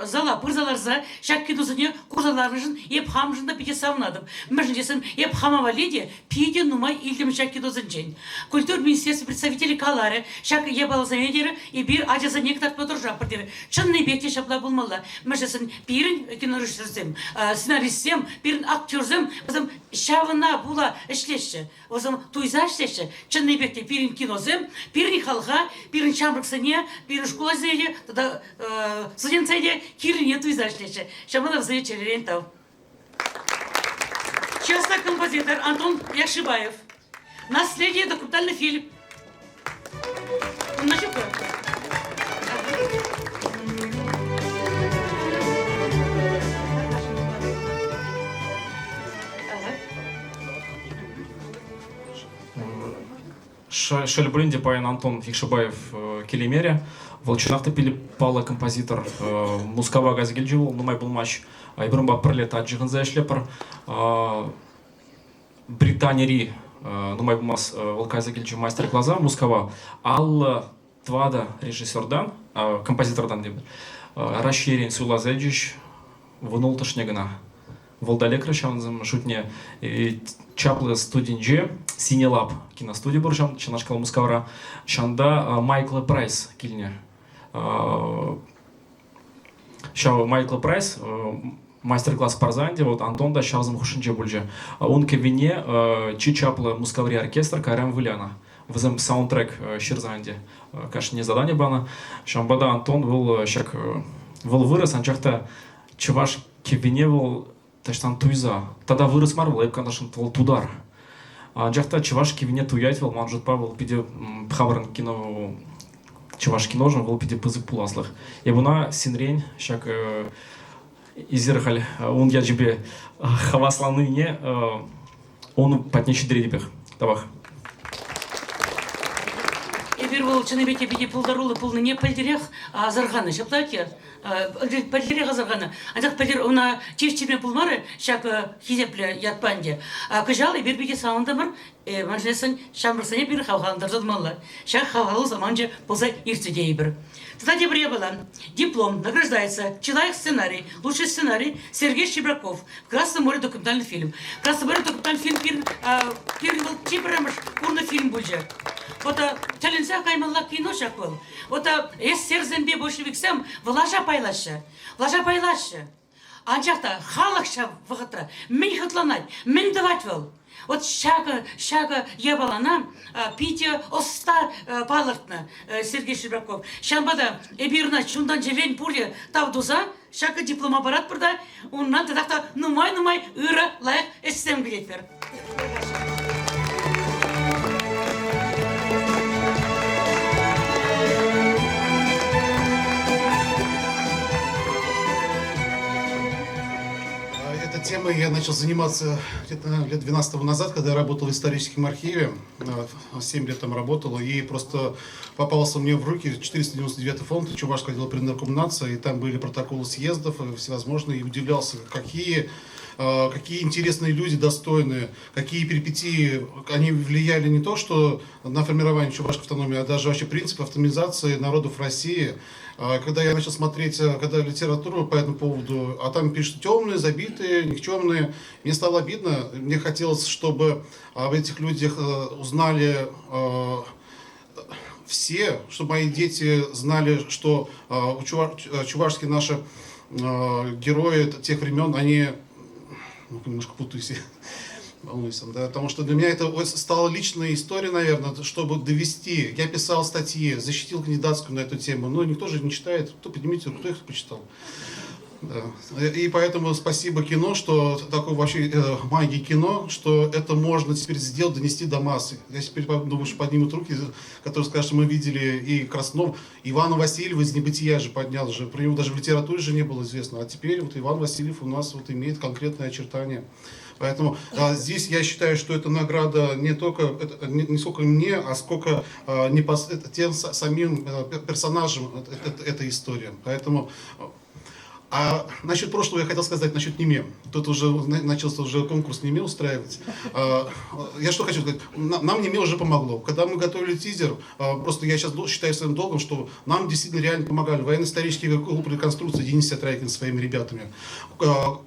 зала пырса ларса ҫак киносене курса ларнӑшӑн эп хамшӑн та питӗ савӑнатӑп. Мӗншӗн тесен эп хама валли те питӗ нумай илтӗм ҫак киносенчен. Культура министерстви представителӗ каларӗ, ҫак япаласене терӗ, эпир ачасене кӑтартма тӑрӑшатпӑр терӗ. Чӑннипех те ҫапла пулмалла. Мӗншӗн пирӗн кинорежиссерсем, сценаристсем, пирӗн актерсем вӗсем ҫавна пула ӗҫлеҫҫӗ. Вӗсем туйса ӗҫлеҫҫӗ. Чӑннипех те пирӗн киносем, пирӗн халӑха, пирӗн ҫамрӑксене, пирӗн шкул ачисене те тата студентсене те кирлине туйса ӗҫлеҫҫӗ. Ҫавӑнпа та вӗсене чӗререн тав. Часто композитор Антон Яшибаев. Наследие документальный фильм. Шел пулин те, паян Антон Икшибаев килеймерӗ. Вӑл чӑнах та паллӑ композитор. Мускава кайса килчӗ вӑл, нумай пулмасть. Эпир унпа пӗрле тачӑ ҫыхӑнса ӗҫлетпӗр. Британири нумай пулмасть вӑл кайса килчӗ мастер-класа Мускава. 54 режиссертан, композитортан тепӗр, Раҫҫейрен суйласа илчӗҫ вунулттӑшне кӑна. Вӑл та лекрӗ ҫавӑнсем шутне. Чаплӑ студинче Синелаб киностуди пур ҫавнашкал Мускавра. Ҫавӑнта Майкл Прайс килнӗ. Ҫав Майкл Прайс мастер-класс парса ӗнтӗ, вот Антон та ҫавсем хушшинче пулчӗ. Ун кӗввине чи чаплӑ Мускаври оркестр кайран вылянӑ. Вӗсем саундтрек ҫырса ӗнтӗ кашнине задани панӑ. Ҫавӑнпа та Антон вӑл ҫак вӑл вырӑс, анчах та чӑваш кӗввине вӑл таҫтан туйса тата вырӑс мар вӑл, эп каласшӑн, вӑл тутар. Анчах та чӑваш кӗввине туять вӑл, ман шутпа, вӑл питӗ хамӑрӑн кино чӑваш киношӑн вӑл питӗ пысӑк пуласлӑх. Эп ӑна синрен ҫак эсир халь ун ячӗпе хавасланнине ун патне ҫитеретӗпех. Тавах. Эпир вӑл чӑннипе те питӗ пултаруллӑ пулнине пӗлтӗрех асӑрханӑ. Ҫапла-и? Пӗлтӗрех асӑрханӑ. Анчах пӗлтӗр ӑна чир-чирме пулмарӗ ҫак хисеплӗ ятпа ӗнтӗ. Кӑҫал эпир питӗ савӑнтӑмӑр. Мӗншӗн ҫамрӑксене пирӗн хавхалантарса тӑмалла. Ҫак хавхалу саманчӗ пулса иртрӗ тейӗпӗр. Тата тепӗр япала. Диплом награждается. Чи лайӑх сценарий, лучший сценарий Сергей Щебраков. В Красном море документальный фильм. Красный море документальный фильм пирӗн, пирӗн вӑл чи пӗрремӗш курнӑ фильм пулчӗ. Вот тӗлӗнсе каймалла кино ҫак вӑл. Вот эсерсемпе большевиксем влаҫа пайлаҫҫӗ. Влаҫа пайлаҫҫӗ. Анчах та халӑх ҫав вӑхӑтра мӗн хӑтланать, мӗн тӑвать вӑл? Вот ҫакӑ, ҫакӑ япалана питӗ ӑста палӑртнӑ Сергей Щербаков. Ҫавӑнпа та эпир ӑна чунтан-чӗререн пурте тав туса ҫакӑ диплома паратпӑр та унран татах та нумай-нумай ырӑ, лайӑх ӗҫсем кӗтетпӗр. Этой темой я начал заниматься где-то лет 12 назад, когда я работал в историческом архиве. 7 лет там работал, и просто попался мне в руки 499 фонд Чувашского отдела при наркомнации, и там были протоколы съездов всевозможные, и удивлялся, какие какие интересные люди достойные, какие перипетии, они влияли не то, что на формирование чувашской автономии, а даже вообще принцип автономизации народов России. Когда я начал смотреть, когда литературу по этому поводу, а там пишут темные, забитые, никчемные, мне стало обидно, мне хотелось, чтобы об этих людях узнали все, чтобы мои дети знали, что чувашские наши герои тех времен, они, ну, немножко путаюсь, волнуюсь, да, потому что для меня это стало личной историей, наверное, чтобы довести. Я писал статьи, защитил кандидатскую на эту тему, но никто же не читает. Кто, поднимите, кто их почитал? Да. И поэтому спасибо кино, что такой вообще магии кино, что это можно теперь сделать, донести до массы. Я теперь думаю, что поднимут руки, которые скажут, что мы видели и Краснов, Ивана Васильева из небытия же поднял же, про него даже в литературе же не было известно. А теперь вот Иван Васильев у нас вот имеет конкретное очертание. Поэтому здесь я считаю, что эта награда не только, это, не сколько мне, а сколько тем самим персонажам этой истории. Поэтому а насчет прошлого я хотел сказать, насчет Неме. Тут уже начался уже конкурс Неме устраивать. Я что хочу сказать? Нам Неме уже помогло. Когда мы готовили тизер, просто я сейчас считаю своим долгом, что нам действительно реально помогали. Военно-исторический клуб реконструкции Денис Сятрайкин со своими ребятами.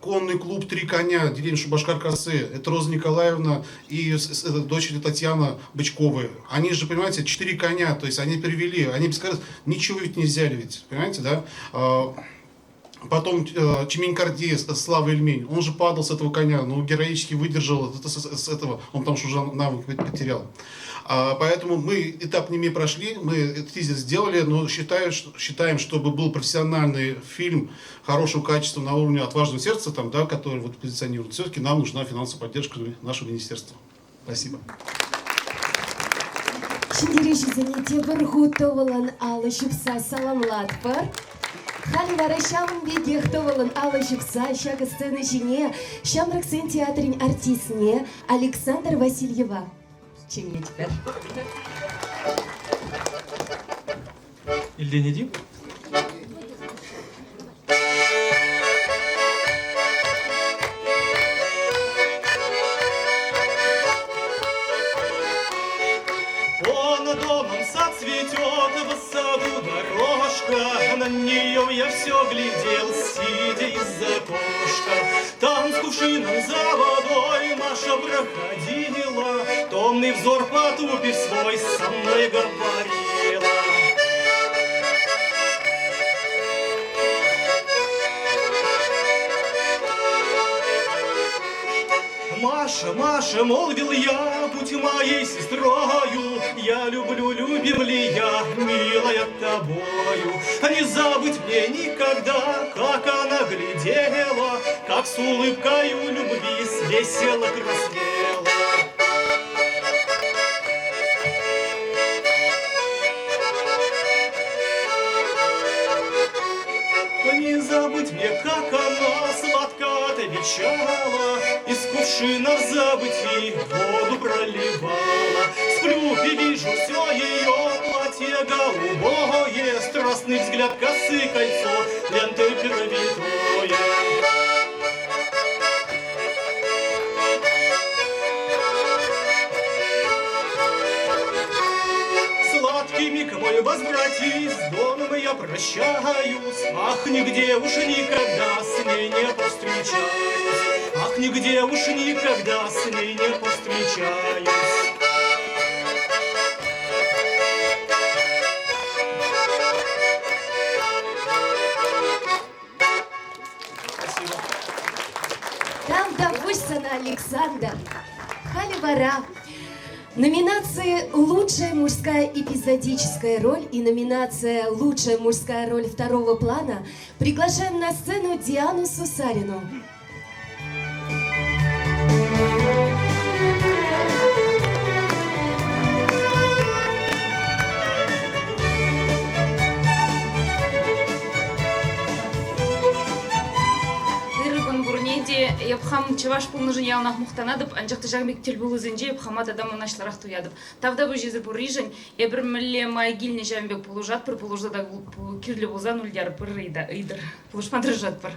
Конный клуб «Три коня», деревня Шубашкар-Косы. Это Роза Николаевна и дочери Татьяна Бычковы. Они же, понимаете, 4 коня, то есть они перевели, они без ничего ведь не взяли ведь, понимаете, да? Потом Чемень Кардеев, Слава Эльмень, он же падал с этого коня, но героически выдержал это, с этого, он там уже навык потерял. Поэтому мы этап Неме прошли, мы этот тизер сделали, но считаем, чтобы был профессиональный фильм хорошего качества на уровне «Отважного сердца», там, да, который вот позиционирует, все-таки нам нужна финансовая поддержка нашего министерства. Спасибо. Ҫӗнтерӳҫӗсене тепӗр хут тӑвӑллӑн алӑ ҫупса саламлатпӑр. Халӗ вара ҫавӑн пекех тӑвӑллӑн алӑ ҫупса ҫакӑ сцена ҫине Ҫамрӑксен театрӗн артистне Александр Васильева чӗнетпӗр. Илленетип? Он домом сад цветет, в саду дорожка, На нее я все глядел, сидя из окошка. Там с кувшином за водой Маша проходила, Томный взор потупив свой со мной говорила. Маша, Маша, молвил я, будь моей сестрою, Я люблю, любим ли я, милая тобою. Не забыть мне никогда, как она глядела, Как с улыбкою любви весело краснела. Не забыть мне, как она сладко отвечала, Из кувшина в забытии воду проливала. Сплю и вижу все ее платье голубое, Страстный взгляд косы кольцо, лентой перевитое. Сладкий миг мой возвратись, с домом я прощаюсь. Ах, нигде уж никогда с ней не повстречаюсь. Ах, нигде уж никогда с ней не повстречаюсь. Спасибо. Там допустина Александр. Халӗ вара номинации «Лучшая мужская эпизодическая роль» и номинация «Лучшая мужская роль второго плана» приглашаем на сцену Диану Сусарину. Ырӑ кун пурне те. Эп хам чӑваш пулнӑшӑн яланах мухтанатӑп, анчах та ҫакӑн пек тӗлпулусенче эп хама тата мӑнаҫлӑрах туятӑп. Тавтапуҫ эсир пурришӗн. Эпир мӗнле май килнӗ ҫавӑн пек пулӑшатпӑр, пулӑшса та кирлӗ пулсан ульярпӑр, ыйтӑр. Пулӑшма тӑрӑшатпӑр.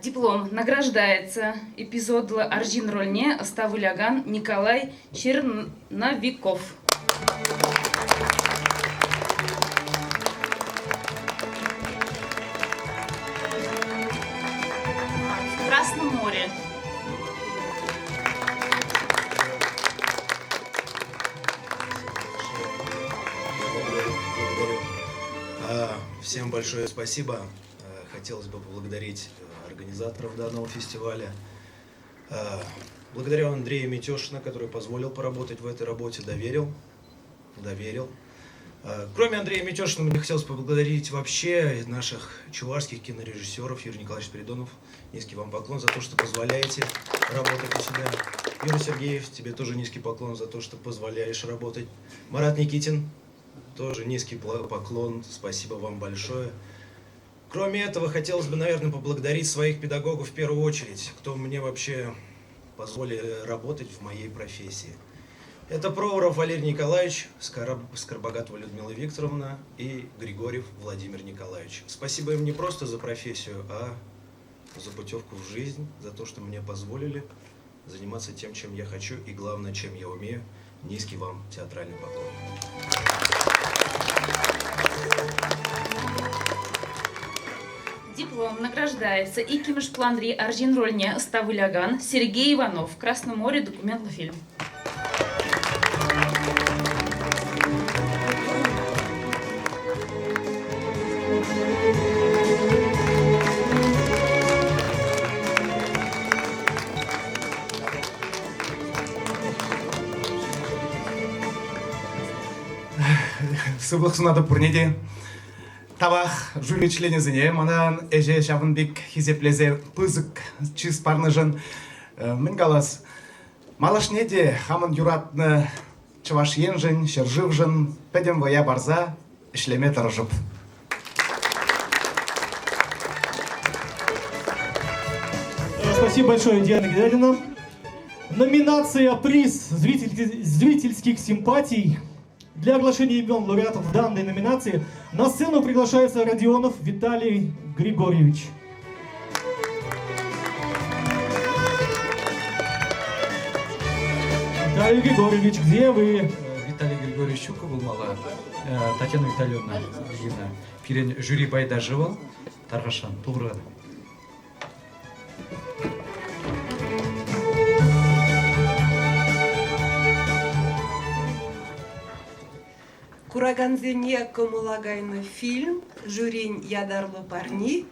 Диплом награждается эпизодлӑ арҫын рольне ӑста вылякан Николай Черновиков. В Красном море. Благодарю. Всем большое спасибо. Хотелось бы поблагодарить организаторов данного фестиваля. Благодарю Андрея Митешина, который позволил поработать в этой работе, доверил. Доверил. Кроме Андрея Митешина, мне хотелось поблагодарить вообще наших чувашских кинорежиссеров. Юрий Николаевич Спиридонов, низкий вам поклон за то, что позволяете работать у себя. Юрий Сергеев, тебе тоже низкий поклон за то, что позволяешь работать. Марат Никитин, тоже низкий поклон, спасибо вам большое. Кроме этого, хотелось бы, наверное, поблагодарить своих педагогов в первую очередь, кто мне вообще позволили работать в моей профессии. Это Проворов Валерий Николаевич, Скоробогатова Людмила Викторовна и Григорьев Владимир Николаевич. Спасибо им не просто за профессию, а за путевку в жизнь, за то, что мне позволили заниматься тем, чем я хочу и, главное, чем я умею. Низкий вам театральный поклон. Диплом награждается иккӗмӗш планри арҫын рольне ӑста вылякан Сергей Иванов, «Красное море» документлӑ фильм. Сывлӑх сунатӑп пурне те. Тавах жюри членӗсене мана ӗҫе ҫавӑн пек хисеплесе пысӑк чыс парнӑшӑн. Мӗн калас, малашне те хамӑн юратнӑ Чӑваш Еншӗн, ҫӗршывшӑн пӗтӗм вӑя парса ӗҫлеме тӑрӑшӑп. Спасибо большое, Диана Геннадьевна. Номинация «Приз зрительских симпатий». Для оглашения имен лауреатов данной номинации на сцену приглашается Родионов Виталий Григорьевич. Виталий Григорьевич, где вы? Виталий Григорьевич Щуков пулмалла, Татьяна Витальевна Ильина. Пирӗн жюри пайташӗ вӑл, тархасшан, тухрӑр. Куракансене кӑмӑла кайнӑ фильм жюрин ятарлӑ парни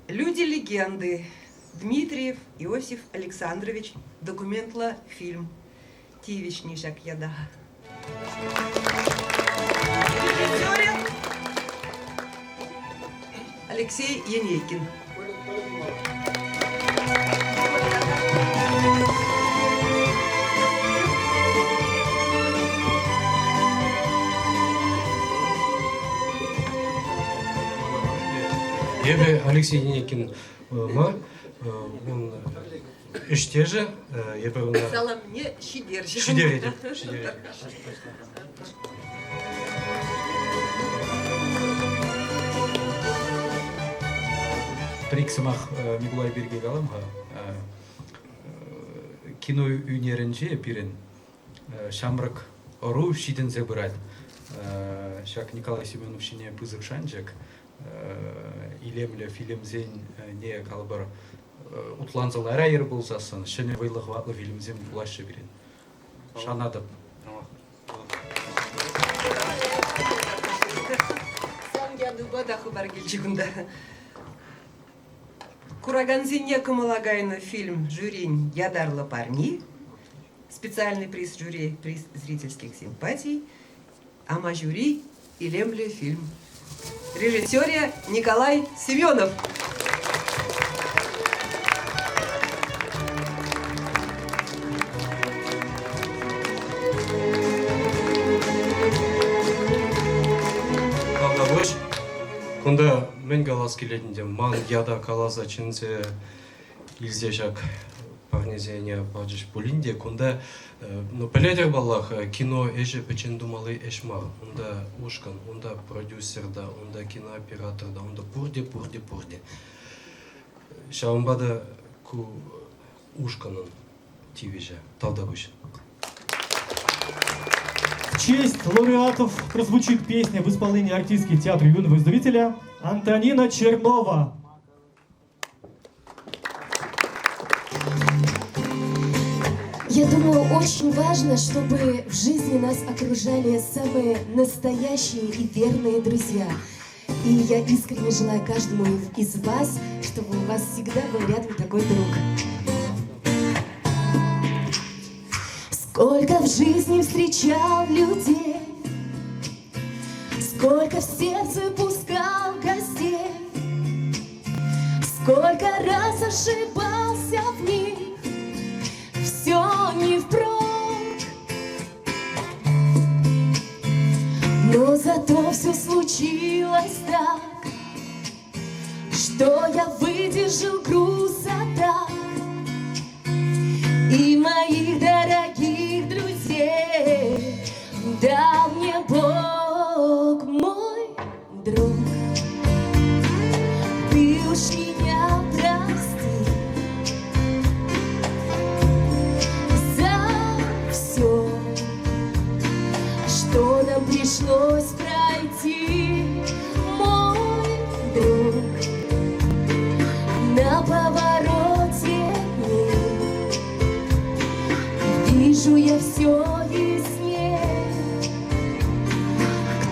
«Люди-легенды» Дмитриев Иосиф Александрович документлӑ фильм тивӗҫнӗ ҫак ята. Режиссерӗ Алексей Енейкин. Эпӗ Алексей Енейкин мар, ун ӗҫтешӗ. Эпӗ ӑна Саламне ҫитерчӗ. Ҫитеретӗп, ҫитеретӗп. Пӗр-ик сӑмах Микулай пирки калам-ха. Кино ӳнерӗнче пирӗн ҫамрӑк ӑру ҫитӗнсе пырать. Ҫак Николай Семенов ҫине пысӑк шанчӑк. Илемлӗ фильмсене калӑпӑр утланса ларайӑр пулсассӑн ҫӗнӗ вӑйлӑ хӑватлӑ фильмсем пулаҫҫӗ пирӗн. Шанатӑп. Сан ятупа та хыпар килчӗ кунта. Куракансене кӑмӑла кайнӑ фильм жюрин ятарлӑ парни, специальный приз жюри приз зрительских симпатий, Амаҫури илемлӗ фильм. Режиссерӗ Николай Семенов. Тавтапуҫ. Кунта мӗн калас килет ӗнтӗ, ман ята каласа чӗнсе илсе ҫак парнесене пачӗҫ пулин те кунта ну пӗлетӗр паллах кино ӗҫӗ пӗччен тумалли ӗҫ мар. Унта ушкӑн, унта продюсер та, унта кинооператор та, унта пурте, пурте, пурте. Ҫавӑнпа та ку ушкӑнӑн тивӗҫӗ. Тавтапуҫ. В честь лауреатов прозвучит песня в исполнении артистки театра юного зрителя Антонина Чернова. Я думаю, очень важно, чтобы в жизни нас окружали самые настоящие и верные друзья. И я искренне желаю каждому из вас, чтобы у вас всегда был рядом такой друг. Сколько в жизни встречал людей, Сколько в сердце пускал гостей, Сколько раз ошибался в них, Все не впрок. Но зато все случилось так, Что я выдержал груз атак И моих дорогих друзей Дал мне Бог мой друг. Ты уж меня прости за все, что нам пришлось пройти, мой друг. На повороте дней вижу я все ясней,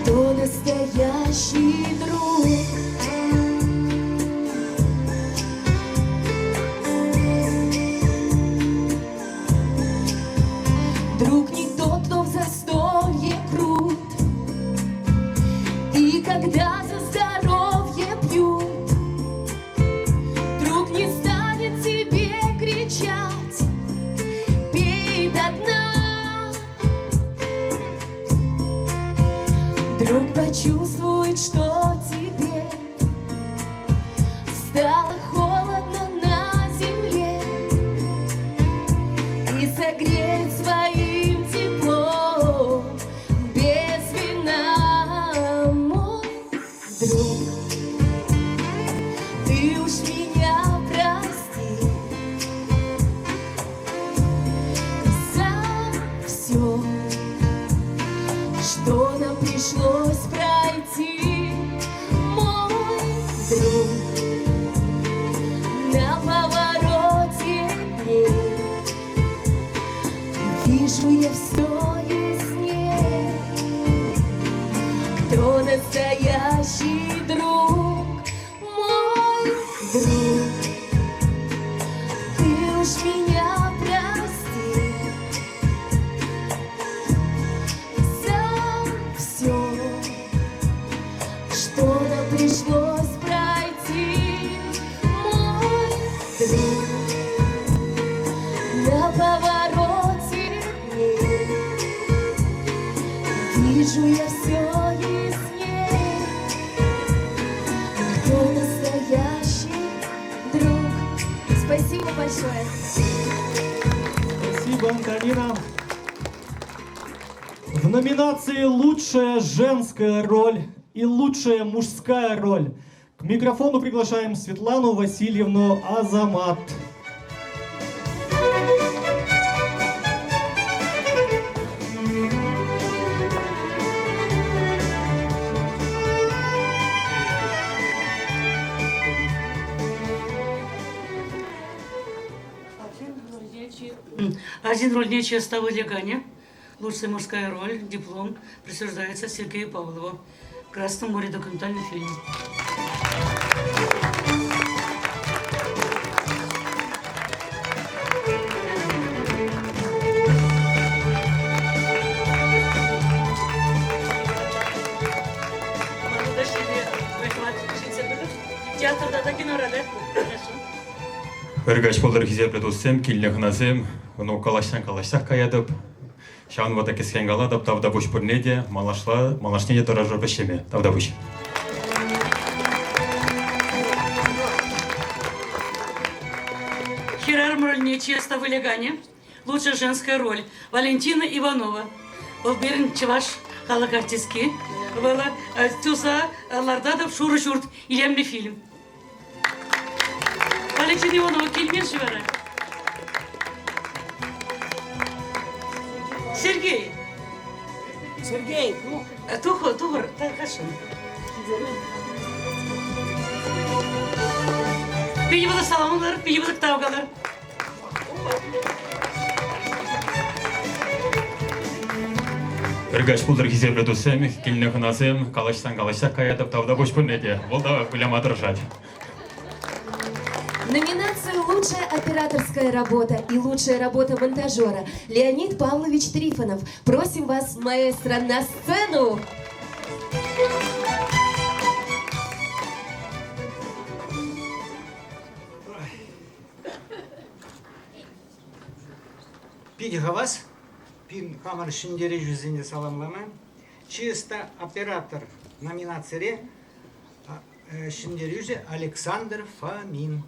кто настоящий друг. Друг не тот, кто в застолье крут, И когда за здоровье пьют, Друг не станет тебе кричать, Пей до дна. Друг почувствует, что тебе стало холодно на земле и согреет своим теплом без вина, мой друг. Ты уж меня прости за все, что нам пришлось пройти, мой друг. На повороте дней вижу я все ясней, кто настоящий друг, мой друг. Ты уж меня прости за все, что нам пришлось пройти, мой друг. На повороте дней вижу я все ясней, кто настоящий друг. Спасибо большое. Спасибо, Антонина. В номинации «Лучшая женская роль» и «Лучшая мужская роль» к микрофону приглашаем Светлану Васильевну Азамат. Один роль нечестного Ганя. Лучшая мужская роль, диплом присуждается Сергею Павлову. В Красном море документальный фильм. Театрда да кинора, да? Хорошо. Ыргач пултӑр хисеплӗ туссем, килнӗ хӑнасем, ну, калаҫсан калаҫсах каятӑп. Ҫавӑнпа та кӗскен калатӑп, тавтапуҫ пурне те, малашла, малашне те тӑрӑшӑп ӗҫлеме. Тавтапуҫ. Хӗрарӑм рольне честно выляканӗ, лучшая женская роль Валентина Иванова. Вӑл пирӗн чӑваш халӑх артистки. Вӑл туса лартатӑп «Шурӑ ҫурт» илемлӗ фильм. Валентина Иванова килмен-ши вара? Сергей! Сергей, ну. Тухӑр, тухӑр, тархасшӑн. Питӗ пысӑк саламлар, питӗ пысӑк тав калар. Ыркаҫ пултӑр хисеплӗ туссем, килнӗ хӑнасем, калаҫсан калаҫсах каятӑп, тавтапуҫ пурне те. Вӑл та выляма тӑрӑшать. Номинацию «Лучшая операторская работа» и «Лучшая работа монтажера» Леонид Павлович Трифонов. Просим вас, маэстро, на сцену! Питӗ хавас. Пин хамӑр ҫӗнтерӳҫӗсене саламлама. Чисто оператор номинацире. Ҫӗнтерӳҫӗ Александр Фомин.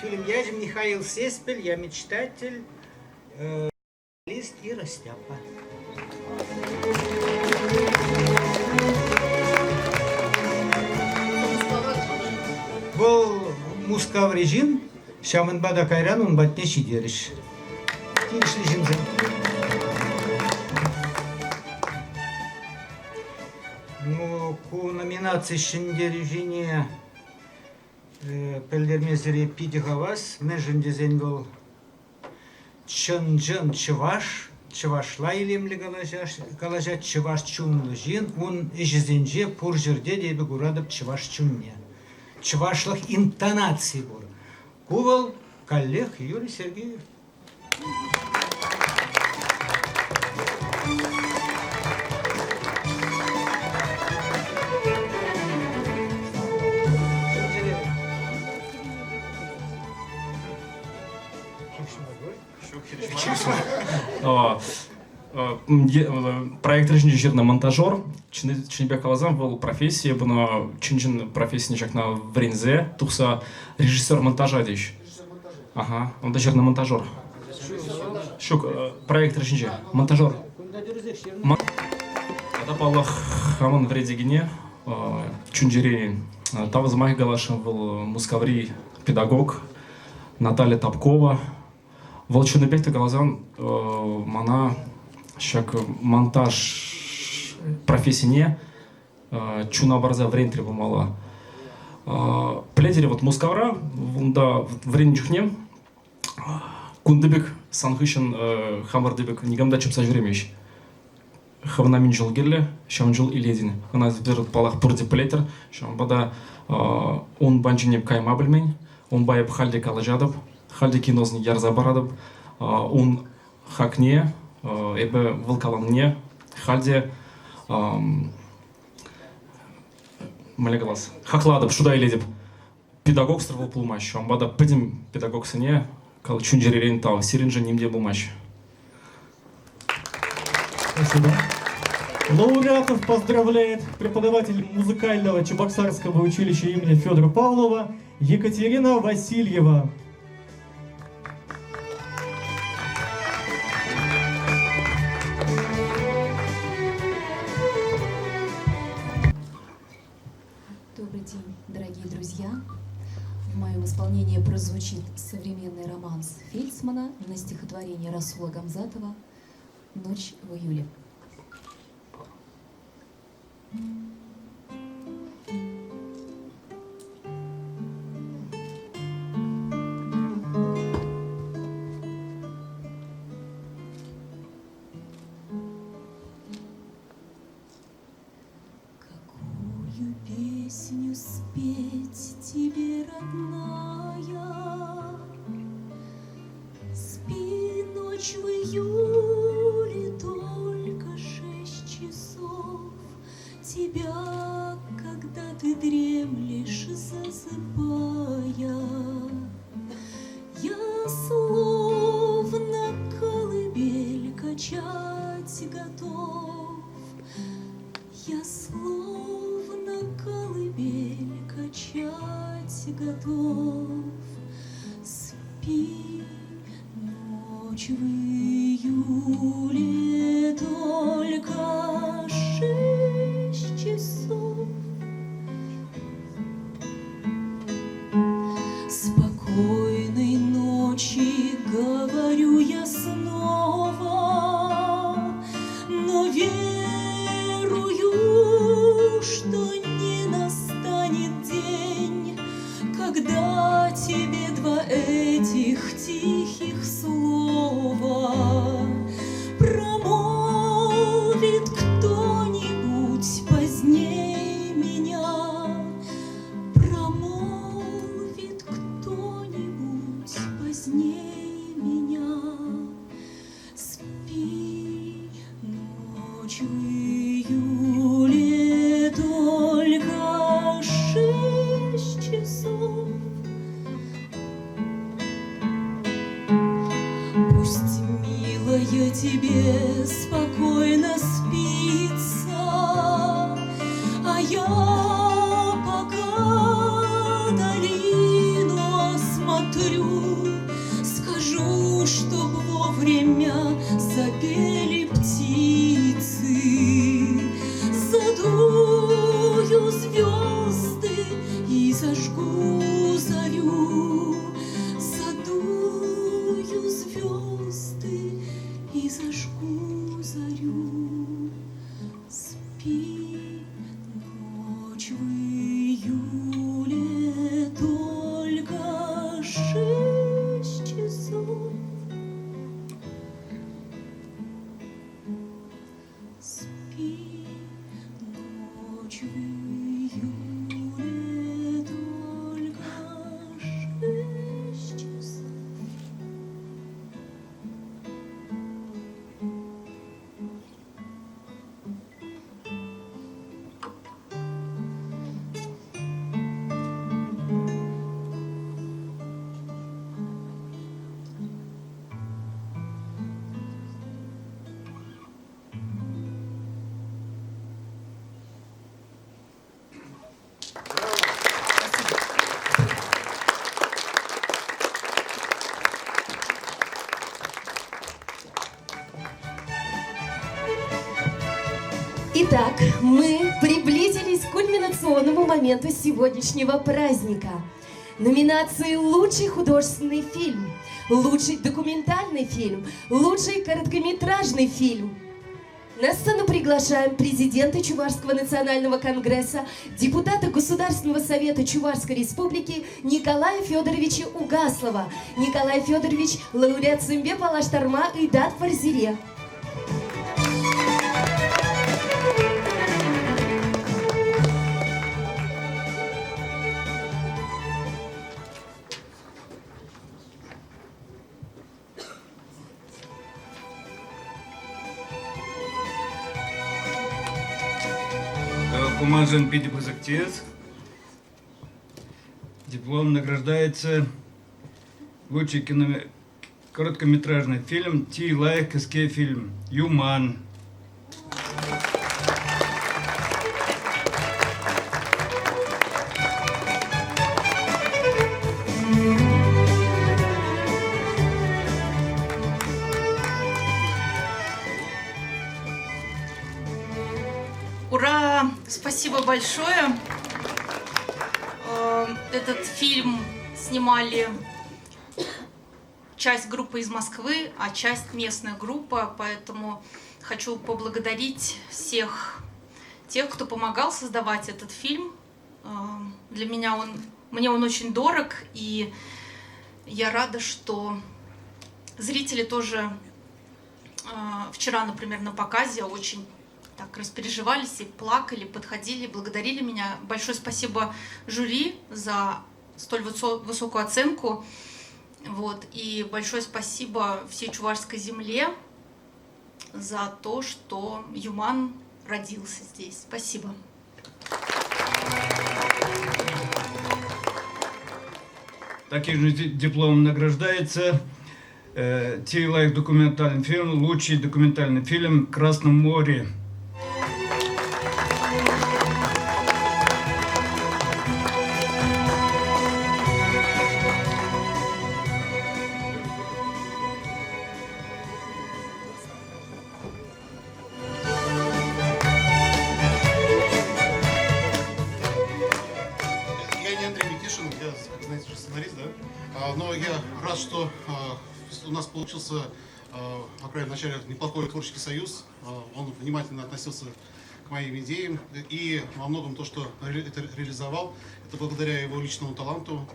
Фильм ячӗ Михаил Сеспель, Я мечтатель, Лист и Растяпа. Вӑл Мускаври ҫын, ҫавӑнпа та кайран ун патне ҫитерӗҫ. Тивӗҫлӗ ҫынсем. Ну, ку номинаци ҫӗнтерӳҫине пӗлтермесӗр питӗ хавас. Мӗншӗн тесен вӑл чӑн-чӑн чӑваш, чӑвашла илемлӗ калаҫать, чӑваш чунлӑ ҫын. Ун ӗҫӗсенче пур ҫӗрте те эпӗ куратӑп чӑваш чунне. Чӑвашлӑх интонаци пур. Ку вӑл каллех Юрий Сергеев. Проект ӗҫӗнче ҫырнӑ монтажер, чӑннипе каласан, вӑл профессия, бұны чын-чын профессине ҫакна вӗренсе тухса режиссер монтажа теҫ. Ага, унта ҫырнӑ монтажер. Ҫук, проект ӗҫӗнче монтажер. Тата паллах, хамӑн вӗретекене чун-чӗререн тав сӑмахӗ каласшӑн вӑл Мускаври педагог Наталья Топкова. Вӑл чӑннипех те каласан мана ҫак монтаж профессине чуна парса вӗрентрӗ пулмалла. Пӗлетӗр-и, вот Мускавра унта вӗреннӗ чухне кунти пек сан хыҫҫӑн хамӑрти пек никам та чупса ҫӳремест. Хӑвна мӗн чул кирлӗ, ҫавӑн чул илетӗн. Ӑна паллах, пурте пӗлетӗр. Ҫавӑнпа та ун панчине кайма пӗлмен. Унпа эп халь те калаҫатӑп, халь те киносене ярса паратӑп. Ун хакне эпӗ вӑл каланине халь те мӗнле калас, хаклатӑп, шута илетӗп. Педагогсӑр вӑл пулмасть. Ҫавӑнпа та пӗтӗм педагогсене чун-чӗререн тав. Сирӗншӗн ним те пулмасть. Спасибо. Лауреатов поздравляет преподаватель музыкального Чебоксарского училища имени Федора Павлова Екатерина Васильева. Добрый день, дорогие друзья. В моем исполнении прозвучит современный романс Фельдсмана на стихотворение Расула Гамзатова «Ночь в июле». Какую песню спеть тебе, родная? Спи ночь в июле, только 6 часов. Тебя, когда ты дремлешь, засыпая, Я словно колыбель качать готов. Я словно колыбель качать готов. Спи, ночь в июле, только 6 часов. Спокойной ночи, говорю я снова, но верую, что не настанет день, когда тебе два этих тихих слова промолвит кто-нибудь поздней меня, промолвит кто-нибудь поздней меня. Спи, ночь в июле, только 6 часов. Пусть, милая, тебе спокойно спится, а Я пока долину осмотрю, Скажу, чтоб вовремя запели птицы. Задую звезды и зажгу зарю. Задую звезды и зажгу зарю. Спи, ночь в июле, только 6 часов. Спи, ночь в июле, только 6 часов. Итак, мы приблизились к кульминационному моменту сегодняшнего праздника. Номинации «Лучший художественный фильм», «Лучший документальный фильм», «Лучший короткометражный фильм». На сцену приглашаем президента Чувашского национального конгресса, депутата Государственного совета Чувашской республики Николая Федоровича Угаслова. Николай Федорович – лауреатсемпе паллаштарма ыйтатпӑр сире. Ку маншӑн питӗ пысӑк чыс. Диплом награждается лучший кино короткометражный фильм «Чи лайӑх кӗске фильм» «Юман». Ура! Спасибо большое. Этот фильм снимали часть группы из Москвы, а часть местная группа, поэтому хочу поблагодарить всех тех, кто помогал создавать этот фильм. Для меня он, мне он очень дорог, и я рада, что зрители тоже вчера, например, на показе очень так распереживались и плакали, подходили, благодарили меня. Большое спасибо жюри за столь высокую оценку. Вот. И большое спасибо всей чувашской земле за то, что Юман родился здесь. Спасибо. Таким же дипломом награждается Чи лайӑх документальный фильм, лучший документальный фильм «Красном море». Я не Андрей Никишин, я, как знаете, уже сценарист, да? Но я рад, что у нас получился, по крайней мере, вначале неплохой творческий союз. Он внимательно относился к моим идеям. И во многом то, что это реализовал, это благодаря его личному таланту,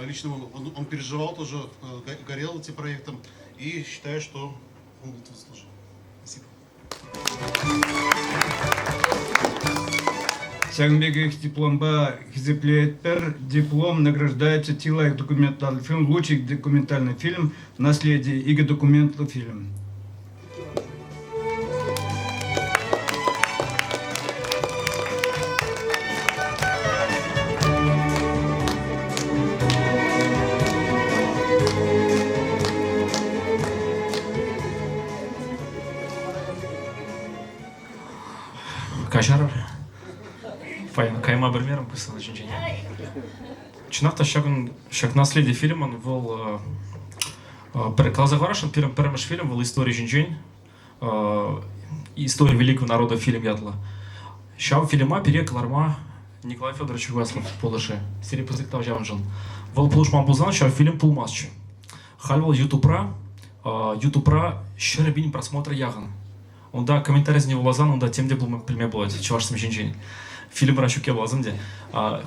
личному, он переживал тоже, горел этим проектом. И считаю, что он это заслужил. Спасибо. Ҫакӑн пекех дипломпа хисеплетпӗр. Диплом награждается чи лайӑх документальный фильм, лучший документальный фильм «Наследие» икӗ документлӑ фильм. Каҫарӑр. Паян кайма пӗлмерӗм ку сцена ҫинчен. Чӑнах та ҫакӑн ҫак «Наследие» фильмӑн вӑл пӗр каласа хӑварасшӑн пирӗн пӗрремӗш фильм вӑл истори ҫинчен «История великого народа» фильм ятлӑ. Ҫав фильма пире кӑларма Николай Федорович Угаслов пулӑшӗ. Сире пысӑк тав ҫавӑншӑн. Вӑл пулӑшман пулсан ҫав фильм пулмастчӗ. Халь вӑл Ютубра Ютубра 100 000 просмотр яхӑн. Унта комментарисене вуласан унта тем те пӗлме пулать чӑвашсем ҫинчен. Фильмра ҫукке вуласан те.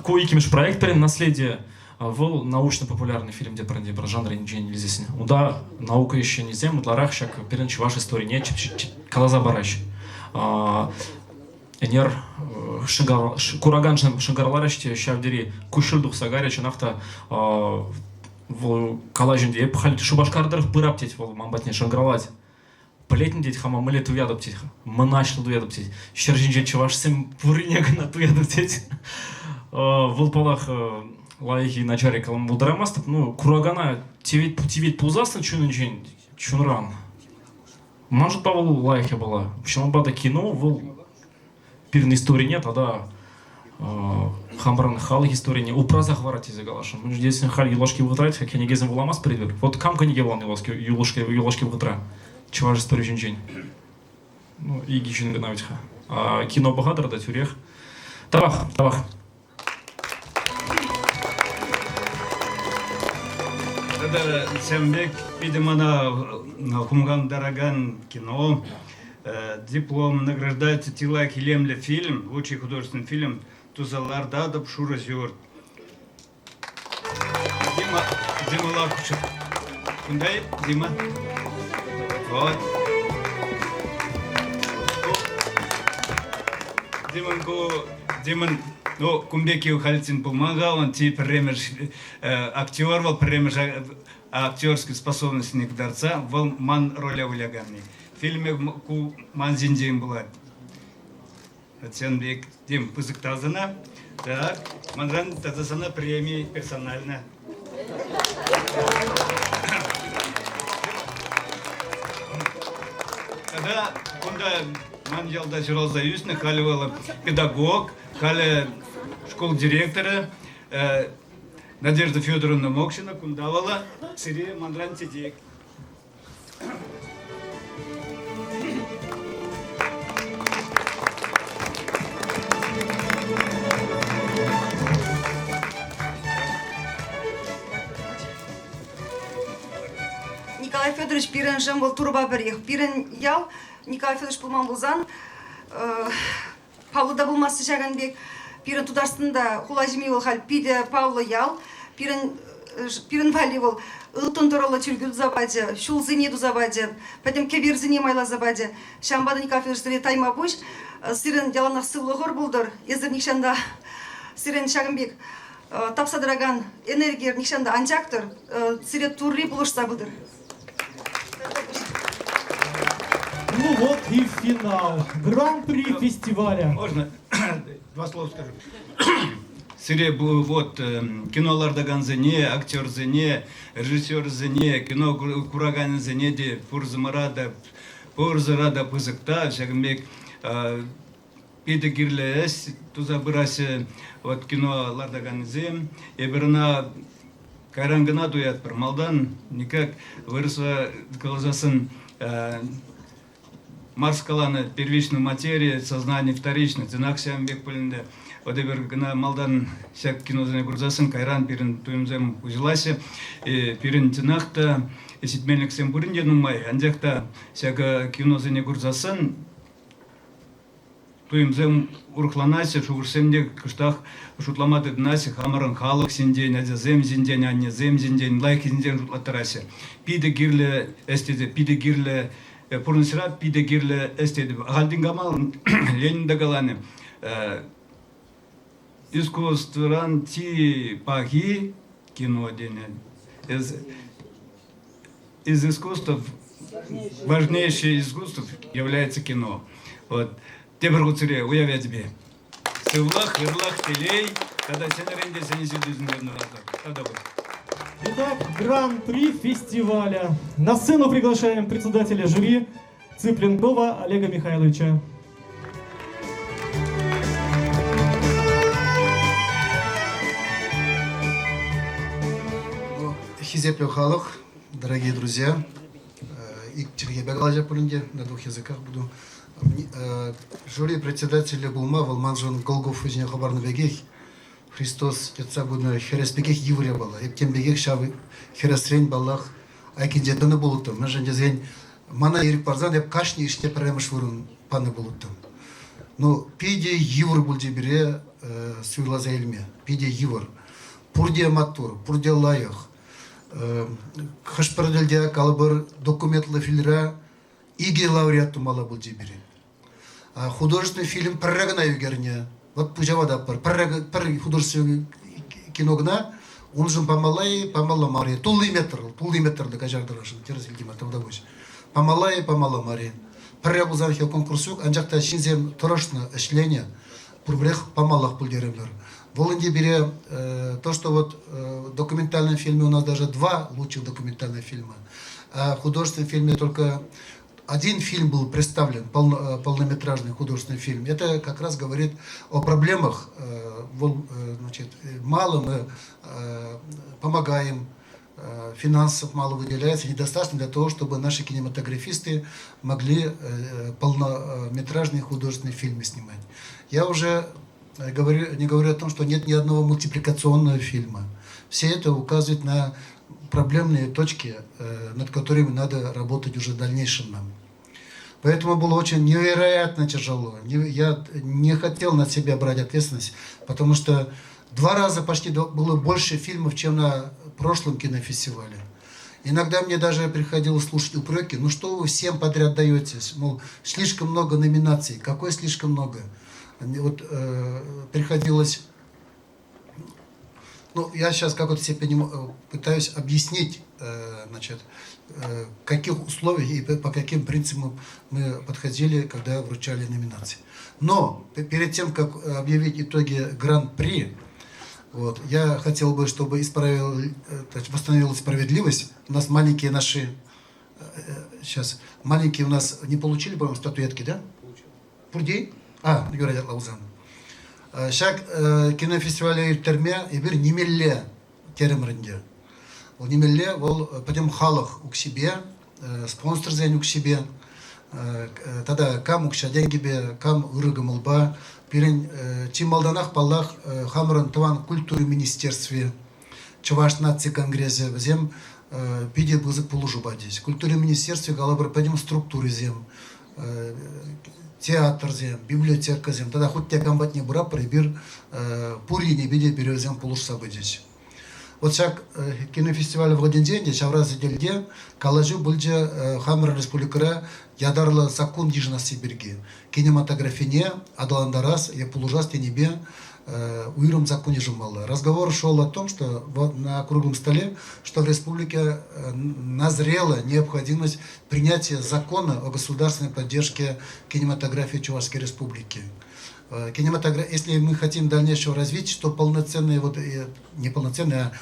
Ку иккӗмӗш проект пирӗн «Наследие». Вӑл научно-популярный фильм те пӗр пӗр жанр енчен илсессӗн. Унта наука ӗҫченӗсем ытларах ҫак пирӗн чӑваш историне каласа параҫҫӗ. Ӗнер кураканшӑн шӑнкӑравларӗҫ те ҫав тери куҫҫуль тухса кайрӗ. Чӑнах та вӑл калаҫ ӗнтӗ. Эп халь Шупашкар тӑрӑх пырап тет вӑл ман патне шӑнкӑравлать. Пӗлетӗн тет, хама мӗнле туятӑп тет, мӑнаҫлӑ туятӑп тет. Ҫӗр ҫинче чӑвашсем пуррине кӑна туятӑп тет. Вӑл, паллах, лайӑх-и, начар-и калама пултараймастӑп. Ну, куракана тивет, тивет пулсассӑн чунӗнчен, чунран. Ман шутпа вӑл лайӑх япала. Ҫавӑнпа та кино вӑл пирӗн историне тата хамӑрӑн халӑх историне упраса хӑварать тесе каласшӑн. Мӗншӗн тесен халь юлашки вӑхӑтра кӗнекесем вуламастпӑр эпир. Вот кам кӗнеке вуланӑ юлашки, юлашки, юлашки вӑхӑтра чӑваш истори ҫинчен? Ну, икӗ ҫын кӑна вӗт-ха. А кино пӑхатӑр та тӳрех. Тавах, тавах. Тата ҫавӑн пек питӗ мана хумхантаракан кино. Диплом награждается Тилак илемлӗ фильм, лучший художественный фильм туса лартатӑп шурӑ ҫурт. Дима, Дима Лакушев. Кунта Дима. Вот. Димӑн ку Димӑн ну кун пекки халиччен пулман-ха, он ти пӗрремӗш актер вӑл пӗрремӗш актерский способностьне кӑтартса вӑл ман роле выляканни. Фильмӗ ку ман ҫинчен пулать. Ҫавӑн пек тем пысӑк тав сана. Так, манран тата сана преми персонально. Тата кунта ман ялта ҫуралса ӳснӗ, халӗ вӑл педагог, халӗ шкул директорӗ Надежда Федоровна Мокшина кунта вӑл сире манран чечек. Николай Федорович пирӗншӗн вӑл турӑпа пӗрех. Пирӗн ял Николай Федорович пулман пулсан паллӑ та пулмастчӗ ҫакӑн пек. Пирӗн Тутарстанта хула ҫемйи вӑл халь питӗ паллӑ ял. Пирӗн пирӗн валли вӑл ылтӑн тӑрӑллӑ чиркӳ туса пачӗ, ҫулсене туса пачӗ, пӗтӗм кӗперсене майласа пачӗ. Ҫавӑнпа та Николай Федорович сире тайма пуҫ. Сирӗн яланах сывлӑхӑр пултӑр. Эсир нихҫан та сирӗн ҫакӑн пек тапса тӑракан энергийӗр нихҫан та ан чактӑр. Сире Турри пулӑшса пытӑр. Ну вот и финал. Гран-при фестиваля. Можно два слова скажу? Сире вот кино лартакансене, актерсене, режиссерсене, кино кураканӗсене те пурсӑмӑра та пурсӑра та пысӑк тав. Ҫакӑн пек питӗ кирлӗ ӗҫ туса пыраҫҫӗ вот кино лартаканӗсем. Эпир ӑна кайран кӑна туятпӑр. Малтан никак вырӑсла каласассӑн Маркс каланӑ первичная материя, сознание вторично, тенах ҫавӑн пек пуль ӗнтӗ. Вот эпир кӑна малтан ҫак киносене курсассӑн кайран пирӗн туйӑмсем уҫӑлаҫҫӗ. Пирӗн чӑнах та ҫитменлӗхсем пурин те нумай, анчах та ҫак киносене курсассӑн туйӑмсем урӑхланаҫҫӗ, шухӑшсем те кӑштах шутлама тытӑнаҫҫӗ. Хамӑрӑн халӑх ҫинчен, ачасем ҫинчен, аннесем ҫинчен, лайӑх ҫинчен шутлаттараҫҫӗ. Питӗ кирлӗ ӗҫ тесе, питӗ кирлӗ пурнӑҫра питӗ кирлӗ ӗҫ тетӗп. Ахальтен кама Ленин та каланӑ, искусствӑран чи пахи кино тенӗ. Из искусств важнейшее искусство является кино. Вот. Тепӗр хут сире уяв ячӗпе. Сывлӑх, ырлӑх, телей тата ҫӗнӗрен те ҫӗнӗ ҫул ӳсӗмсем Тата пур. Итак, гран-при фестиваля. На сцену приглашаем председателя жюри Цыпленкова Олега Михайловича. Хисеплӗ халӑх, дорогие друзья, ик чӗлхепе калаҫап пулин те, на двух языках буду. Жюри председателӗ пулма вӑл маншӑн Голгофа ҫине хӑпарнӑ пекех, Христос йӑтса пынӑ хӗрес пекех йывӑр япала. Эп тем пекех ҫав хӗресрен, паллах, айккинче тӑнӑ пулӑттӑм. Мӗншӗн тесен мана ирӗк парсан эп кашни ӗҫне пӗрремӗш вырӑн панӑ пулӑттӑм. Ну, питӗ йывӑр пулчӗ пире суйласа илме. Питӗ йывӑр. Пурте маттур, пурте лайӑх. Хӑш-пӗр тӗлте, калӑпӑр, документлӑ фильмра икӗ лауреат тумалла пулчӗ пирӗн. Художественный фильм пӗрре кӑна ӳкернӗ. Вот пуҫа вататпӑр. Пӗрре, пӗр художественный кино кӑна уншӑн памалла-и, памалла мар-и. Тулли метр, тулли метрлӑ каҫартӑрашӑн, тӗрӗс илтӗм тавтапуҫ. Памалла-и, памалла мар-и. Пӗрре пулсан хӗл конкурс ҫук, анчах та ҫынсем тӑрӑшнӑ, ӗҫленӗ, пурпӗрех памаллах пуль терӗмӗр. Вӑл ӗнтӗ пире то, что вот в документальном фильме у нас даже два лучших документальных фильма. А в художественном фильме только один фильм был представлен, полнометражный художественный фильм. Это как раз говорит о проблемах. Значит, мало мы помогаем, финансов мало выделяется, недостаточно для того, чтобы наши кинематографисты могли полнометражные художественные фильмы снимать. Я уже говорю, не говорю о том, что нет ни одного мультипликационного фильма. Все это указывает на проблемные точки, над которыми надо работать уже в дальнейшем нам. Поэтому было очень невероятно тяжело. Я не хотел на себя брать ответственность, потому что два раза почти было больше фильмов, чем на прошлом кинофестивале. Иногда мне даже приходилось слушать упреки, ну что вы всем подряд даете, мол, слишком много номинаций, какой слишком много? Вот приходилось, ну, я сейчас в какой-то степени пытаюсь объяснить, значит, в каких условиях и по каким принципам мы подходили, когда вручали номинации. Но перед тем, как объявить итоги Гран-при, вот, я хотел бы, чтобы исправил, восстановилась справедливость. У нас маленькие наши, сейчас, маленькие у нас не получили, по-моему, статуэтки, да? Пурте? А, юрать пулсан. Ҫак кинофестивале ирттерме эпир нимелле терӗмӗр ӗнтӗ. Вӑл нимелле вӑл пӗтӗм халӑх укҫипе, спонсорсен укҫипе, тата кам укҫа-тенкӗпе, кам ырӑ кӑмӑлпа. Пирӗн чи малтанах, паллах, хамӑрӑн тӑван культура министерстви, Чӑваш наци конгресӗ, вӗсем питӗ пысӑк пулӑшу пачӗҫ. Культура министерстви, калӑпӑр, пӗтӗм структурисем, театрсем, библиотекӑсем тата хуть те кам патне пыратпӑр, эпир пур енӗпе те пире вӗсем пулӑшса пычӗҫ. Вот ҫак кинофестиваль вӑхӑтӗнче ӗнтӗ ҫавра сӗтелте калаҫу пулчӗ хамӑр республикӑра ятарлӑ саккун йышӑнасси пирки. Кинематографине аталантарас е пулӑшас тенипе уйрӑм саккун йышӑнмалла. Разговор шел о том, что на круглом столе, что в республике назрела необходимость принятия закона о государственной поддержке кинематографии Чувашской Республики. Если мы хотим дальнейшего развития, то полноценные, вот, не полноценные,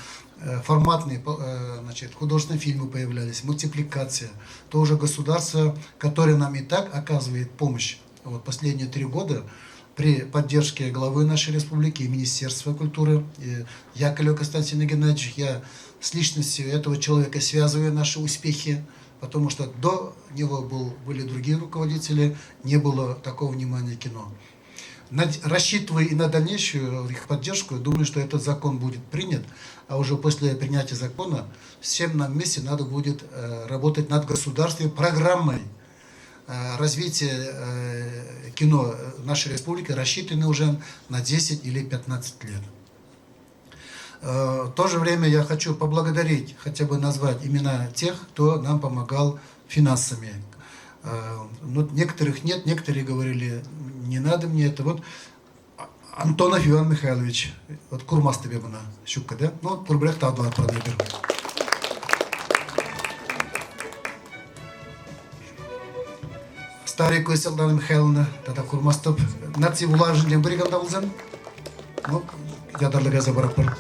а форматные, значит, художественные фильмы появлялись, мультипликация, то уже государство, которое нам и так оказывает помощь вот последние 3 года при поддержке главы нашей республики и Министерства культуры Яковлева Константина Геннадьевича, я с личностью этого человека связываю наши успехи, потому что до него были другие руководители, не было такого внимания кино. Рассчитывая и на дальнейшую их поддержку, думаю, что этот закон будет принят, а уже после принятия закона всем нам вместе надо будет работать над государственной программой развития кино нашей республики, рассчитанной уже на 10 или 15 лет. В то же время я хочу поблагодарить, хотя бы назвать имена тех, кто нам помогал финансами. Ну, некоторых нет, некоторые говорили, не надо мне это. Вот Антонов Иван Михайлович, вот курмастӑп эп ӑна, ҫуккӑ, да? Ну, пурпӗрех тав тӑватпӑр эпир. Старикова Светлана Михайловна, тата курмастӑп. Наци вулавӑшӗнчен пӗри кам та пулсан, ну, ятарлӑ кайса паратпӑр.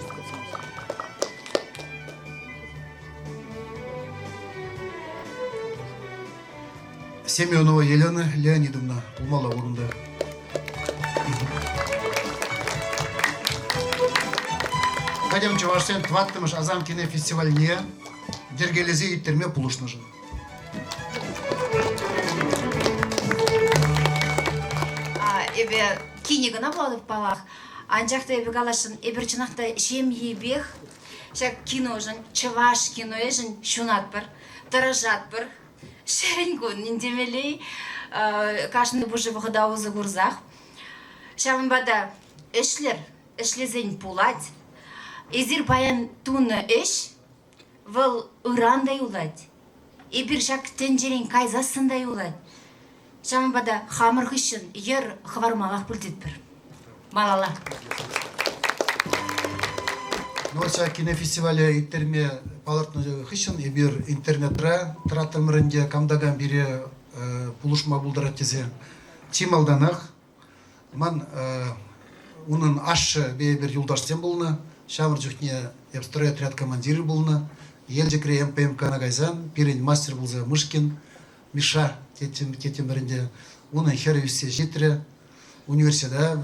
Семенова Елена Леонидовна пулмалла вырӑнта. Пӗтӗм чӑвашсен тӑваттӑмӗш Асам кинофестивальне йӗркелесе ирттерме пулӑшнӑшӑн. Эпӗ кинӗ кӑна пулатӑп паллах. Анчах та эпӗ каласшӑн, эпир чӑнах та ҫемйипех ҫак киношӑн, чӑваш киноӗшӗн ҫунатпӑр, тӑрӑшатпӑр. Ҫӗрӗн-кун темелле кашни пушӑ вӑхӑта усӑ курсах. Ҫавӑнпа та ӗҫлӗр, ӗҫлесен пулать. Эсир паян тунӑ ӗҫ вӑл ыран та юлать. Эпир ҫак тӗнчерен кайсассӑн та юлать. Ҫавӑнпа та хамӑр хыҫҫӑн йӗр хӑвармаллах пуль тетпӗр. Малалла. Ну, ҫак кинофестивале ирттерме палӑртнӑ хыҫҫӑн эпир интернетра тӑраттӑмӑр ӗнтӗ, кам та кам пире пулӑшма пултарать тесе. Чи малтанах ман унӑн ашшӗпе эпир юлташсем пулнӑ. Ҫавӑн чухне эп стройотряд командирӗ пулнӑ. Елчӗкре МПМКна кайсан пирӗн мастер пулса Мышкин Миша теттӗмӗр ӗнтӗ. Унӑн хӗрӗ ӳссе ҫитрӗ. Университета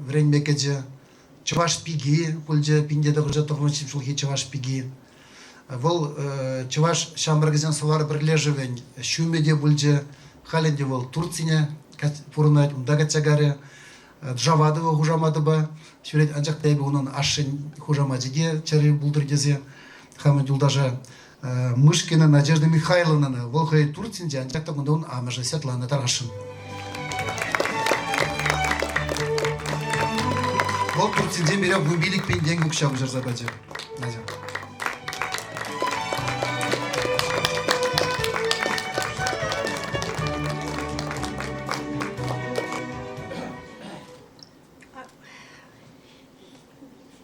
вӗренме кӗчӗ. Чӑваш пики пулчӗ, 1990 ҫулхи чӑваш пики. Вӑл чӑваш ҫамрӑкӗсен Сӑвар пӗрлешӗвӗн ҫумӗ те пулчӗ. Халь ӗнтӗ вӑл Турцине пурӑнать, унта качча карӗ. Джавадова хушаматӑпа ҫӳрет. Анчах та эпӗ унӑн ашшӗн хушамачӗ те чӗрӗ пултӑр тесе хамӑн юлташа Мышкина Надежда Михайловнана, вӑл хӑй Турцинче, анчах та кунта ун амӑшӗ Светлана тархасшӑн. Вӑл Турцинчен пире 15 000 тенкӗ укҫа куҫарса пачӗ. Надя.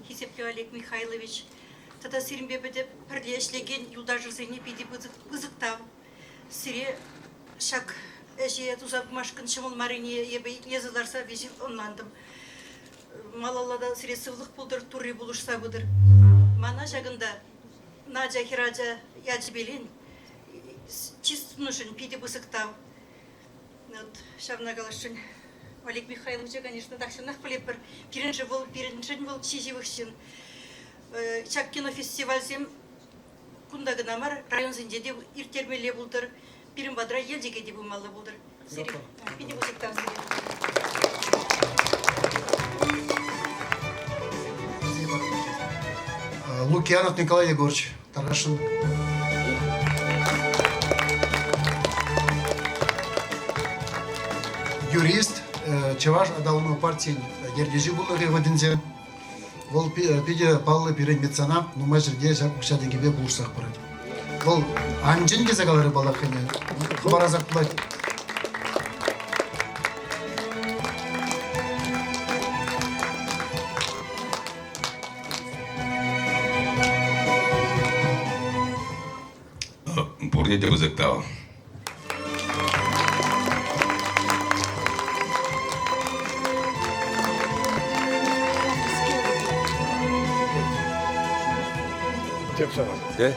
Хисеплӗ Олег Михайлович, тата сирӗнпе пӗрле ӗҫлекен юлташӑрсене питӗ пысӑк тав. Сире ҫак ӗҫе туса пымашкӑн ҫӑмӑл маррине эпӗ итлесе ларса веҫех ӑнлантӑм. Малалла та сире сывлӑх пултӑр, Турри пулӑшса пытӑр. Мана ҫакӑнта Надя хӗрача ячӗпелен чыс тунӑшӑн питӗ пысӑк тав. Вот ҫавна каласшӑн. Олег Михайловича, конечно, тахҫанах пӗлетпӗр. Пирӗншӗн вӑл, пирӗншӗн вӑл чи ҫывӑх ҫын. Ҫак кинофестивальсем кунта кӑна мар, районсенче те ирттермелле пултӑр. Пирӗн патра Елчӗке те пымалла пултӑр. Сире питӗ пысӑк тав сире. Лукьянов Николай Егорович тархасшӑн. Юрист, Чӑваш аталану партийӗн ертӳҫи пулнӑ хӑй вӑхӑтӗнче. Вӑл питӗ паллӑ пирӗн меценат, нумай ҫӗрте ҫак укҫа-тенкӗпе пулӑшсах пырать. Вӑл анчен тесе каларӗ паллах ӗнтӗ. Хӑварасах пулать. Пурне те пысӑк тав. Де?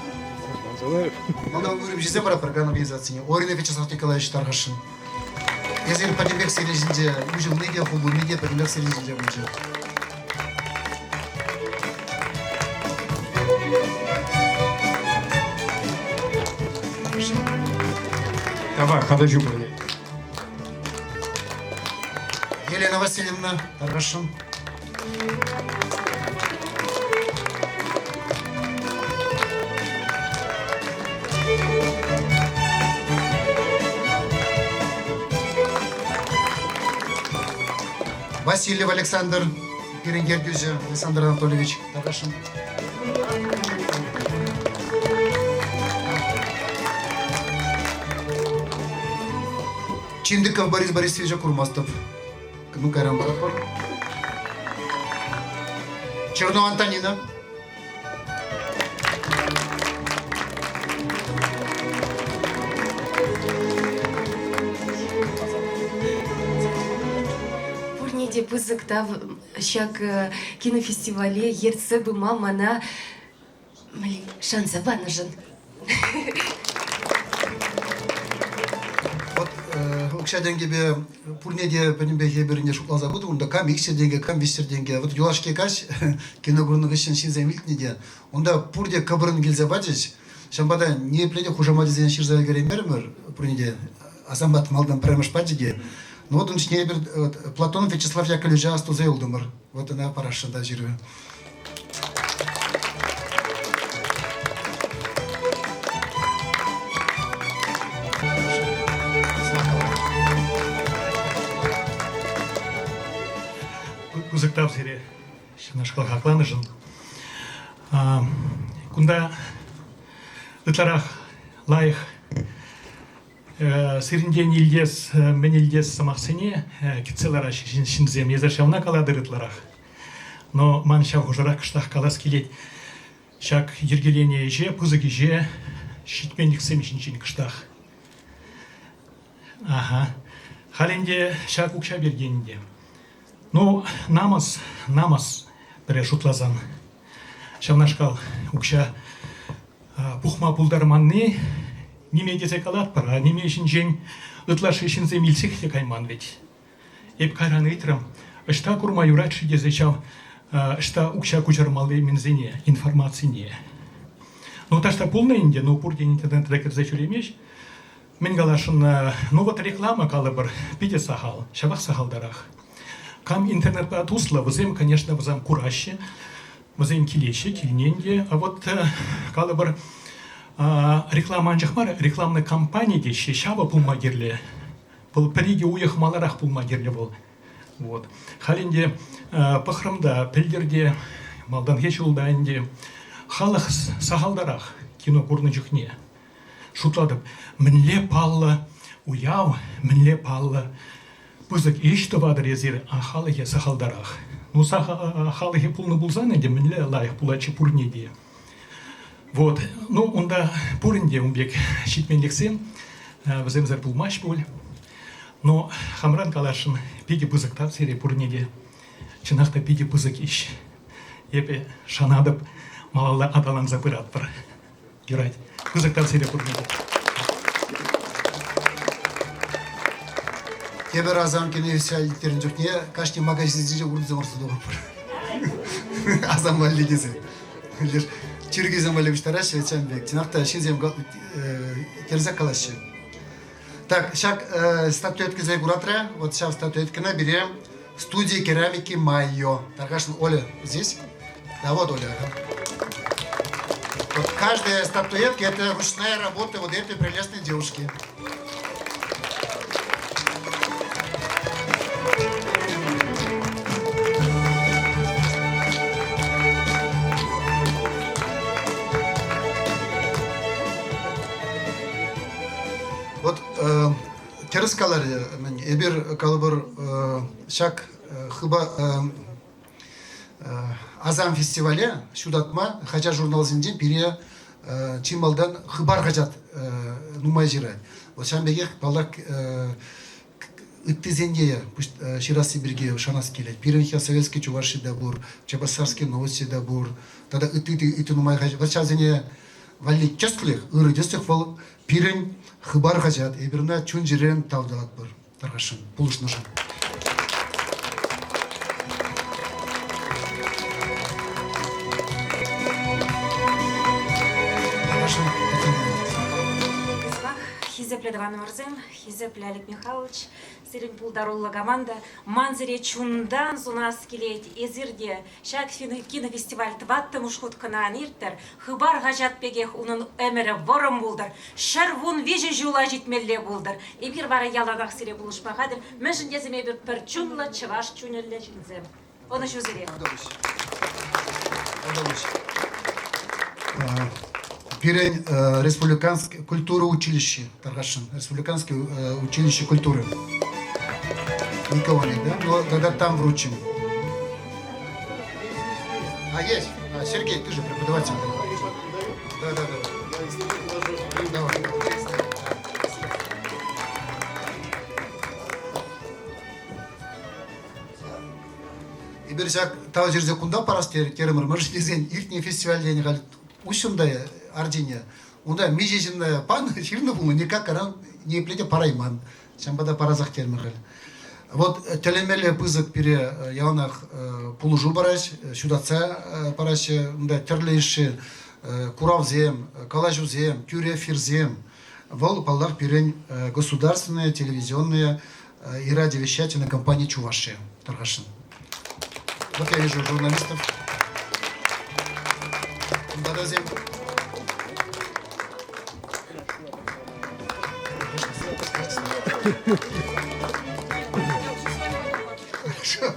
Мана уйрӑм ҫисе паратпӑр организацине. Орина Вячеслав Николаевич тархасшӑн. Эсир пӗтӗмпех сире ҫинче уҫӑлни те, хупӑнни те пӗтӗмпех сире ҫинче пулчӗ. Давай, хатаҫу пурне. Елена Васильевна, тархасшӑн. Васильев Александр, пирӗн ертӳҫӗ Александр Анатольевич тархасшӑн. Чиндыков Борис Борисовича курмастӑп. Ну, кайран паратпӑр. Чернова Антонина. Пурне те пысӑк тав ҫак кинофестивале ертсе пыма мана шанса панӑшӑн. Вот. Укҫа-тенкӗпе пурне те пӗтӗмпех эпир ӗнтӗ шутласа пытӑмӑр. Унта кам икҫӗр тенкӗ, кам виҫҫӗр тенкӗ. Вот юлашки каҫ кино курнӑ хыҫҫӑн ҫынсем илтнӗ те, унта пурте кӑпӑрӑн килсе пачӗҫ. Ҫавӑнпа та ниепле те хушамачӗсене ҫырса ӗлкӗреймерӗмӗр пурне те. Асамат малтан пӗрремӗш пачӗ те. Ну вот ун ҫине эпир Платонов Вячеслав Яковлевича астуса юлтӑмӑр. Вот ӑна парасшӑн та ҫыру. Пысӑк тав сире ҫавнашкал хакланӑшӑн. Кунта ытларах лайӑх Сирӗнтен илтес, мӗн илтес сӑмахсене кӗтсе лараҫҫӗ ҫынсем. Эсӗр ҫавна калатӑр ытларах. Но ман ҫав хушӑрах кӑштах калас килет. Ҫак йӗркеленӗ ӗҫе, пысӑк ӗҫе ҫитменлӗхсем ҫинчен кӑштах. Аха. Халь ӗнтӗ ҫак укҫа пирки ӗнтӗ. Ну, намӑс, намӑс, пӗрре шутласан. Ҫавнашкал укҫа пухма пултарманни ниме тесе калатпӑр, а ниме ҫинчен ытлашши ҫынсем илсех те кайман вӗт. Эп кайран ыйтрӑм, ӑҫта курма юрать-ши тесе ҫав ӑҫта укҫа куҫармалли мӗнсене, информацине. Ну, таҫта пулнӑ ӗнтӗ, ну, пурте интернетра кӗрсе ҫӳремест. Мӗн каласшӑн, ну вот реклама калӑпӑр, питӗ сахал, ҫавах сахалтарах. Кам интернетпа туслӑ, вӗсем, конечно, вӗсем кураҫҫӗ, вӗсем килеҫҫӗ, килнен те. А вот калӑпӑр, реклама анчах мар, рекламная кампани теҫҫӗ, ҫавӑ пулма кирлӗ. Вӑл пӗр-икӗ уйӑх маларах пулма кирлӗ вӑл. Вот. Халь ӗнтӗ пӑхрӑм та, пӗлтӗр те, малтанхи ҫулта ӗнтӗ халӑх сахалтарах кино курнӑ чухне. Шутлатӑп, мӗнле паллӑ уяв, мӗнле паллӑ пысӑк ӗҫ тӑватӑр эсир, а халӑхӗ сахалтарах. Ну, халӑхӗ пулнӑ пулсан ӗнтӗ мӗнле лайӑх пулатчӗ пурне те. Вот. Ну, унта пур ӗнтӗ ун пек ҫитменлӗхсем, вӗсемсӗр пулмасть пуль. Но хамран каласшӑн, питӗ пысӑк тав сире пурне те. Чӑнах та питӗ пысӑк ӗҫ. Эпӗ шанатӑп, малалла аталанса пыратпӑр. Юрать. Пысӑк тав сире пурне те. Тепӗр асам кинофестиваль ирттернӗ чухне кашни магазинсенче урнӑсем лартса тухатпӑр. Асам валли тесе. Леш чиркӳсем валли пуҫтараҫҫӗ ҫавӑн пек. Чӑнах та ҫынсем терсех калаҫҫӗ. Так, ҫак статуэткӑсене куратра, вот ҫав статуэткӑна пире студия керамики Майо. Тархасшӑн, Оля здесь? Да, вот Оля. Ага. Вот каждая статуэтка – это ручная работа вот этой прелестной девушки. Вот тӗрӗс каларӗ, эпир калӑпӑр ҫак хыпа Асам фестивале ҫутатма хаҫат-журналсенчен пире чи малтан Хыпар хаҫат нумай ҫырать. Вот ҫавӑн пекех, паллах, ыттисене ҫырасси пирки шанас килет. Пирӗн Советский Чуваши та пур, Чебоксарские новости та пур, тата ытти ытти нумай хаҫат. Вот ҫавсене валли тӗслӗх, ырӑ тӗслӗх вӑл пирӗн Хыпар хаҫат. Эпир ӑна чун-чӗререн тав тӑватпӑр. Тархасшӑн, пулӑшнӑшӑн. Хисеплӗ тӑванӑмӑрсем, хисеплӗ Олег Михайлович, сирӗн пултаруллӑ команда ман сире чунтан сунас килет. Эсир те Ҫак кинофестиваль тӑваттӑмӗш хут кӑна ан ирттӗр, Хыпар хаҫат пекех унӑн ӗмӗрӗ вӑрӑм пултӑр, 113 ҫула ҫитмелле пултӑр. Эпир вара яланах сире пулӑшма хатӗр, мӗншӗн тесен эпир пӗр чунлӑ чӑваш чунӗллӗ ҫынсем. Ӑнӑҫу сире! Пирӗн республиканский культура училищи тархасшӑн. Республиканский училище культуры. Никого нет, да? Ну, тогда там вручим. А, есть. А, Сергей, ты же преподаватель. Да, да, да. Давай. Эпир ҫак тав ҫырса кунта парас терӗмӗр. Мӗншӗн тесен иртнӗ фестивальтен халь уҫҫӑн та арчине. Унта миҫе ҫынна панӑ, ҫырнӑ пулнӑ, никак каран ниепле те парайман. Ҫавӑнпа та парасах терӗмӗр халь. Вот тӗлӗнмелле пысӑк пире яланах пулӑшу параҫ, ҫутатса параҫҫӗ. Унта тӗрлӗ йышши куравсем, калаҫусем, тӳрӗ эфирсем. Вӑл, паллах, пирӗн государственная телевизионная и радиовещательная компания Чувашия тархасшӑн. Вот я вижу журналистов. Унта та Хорошо.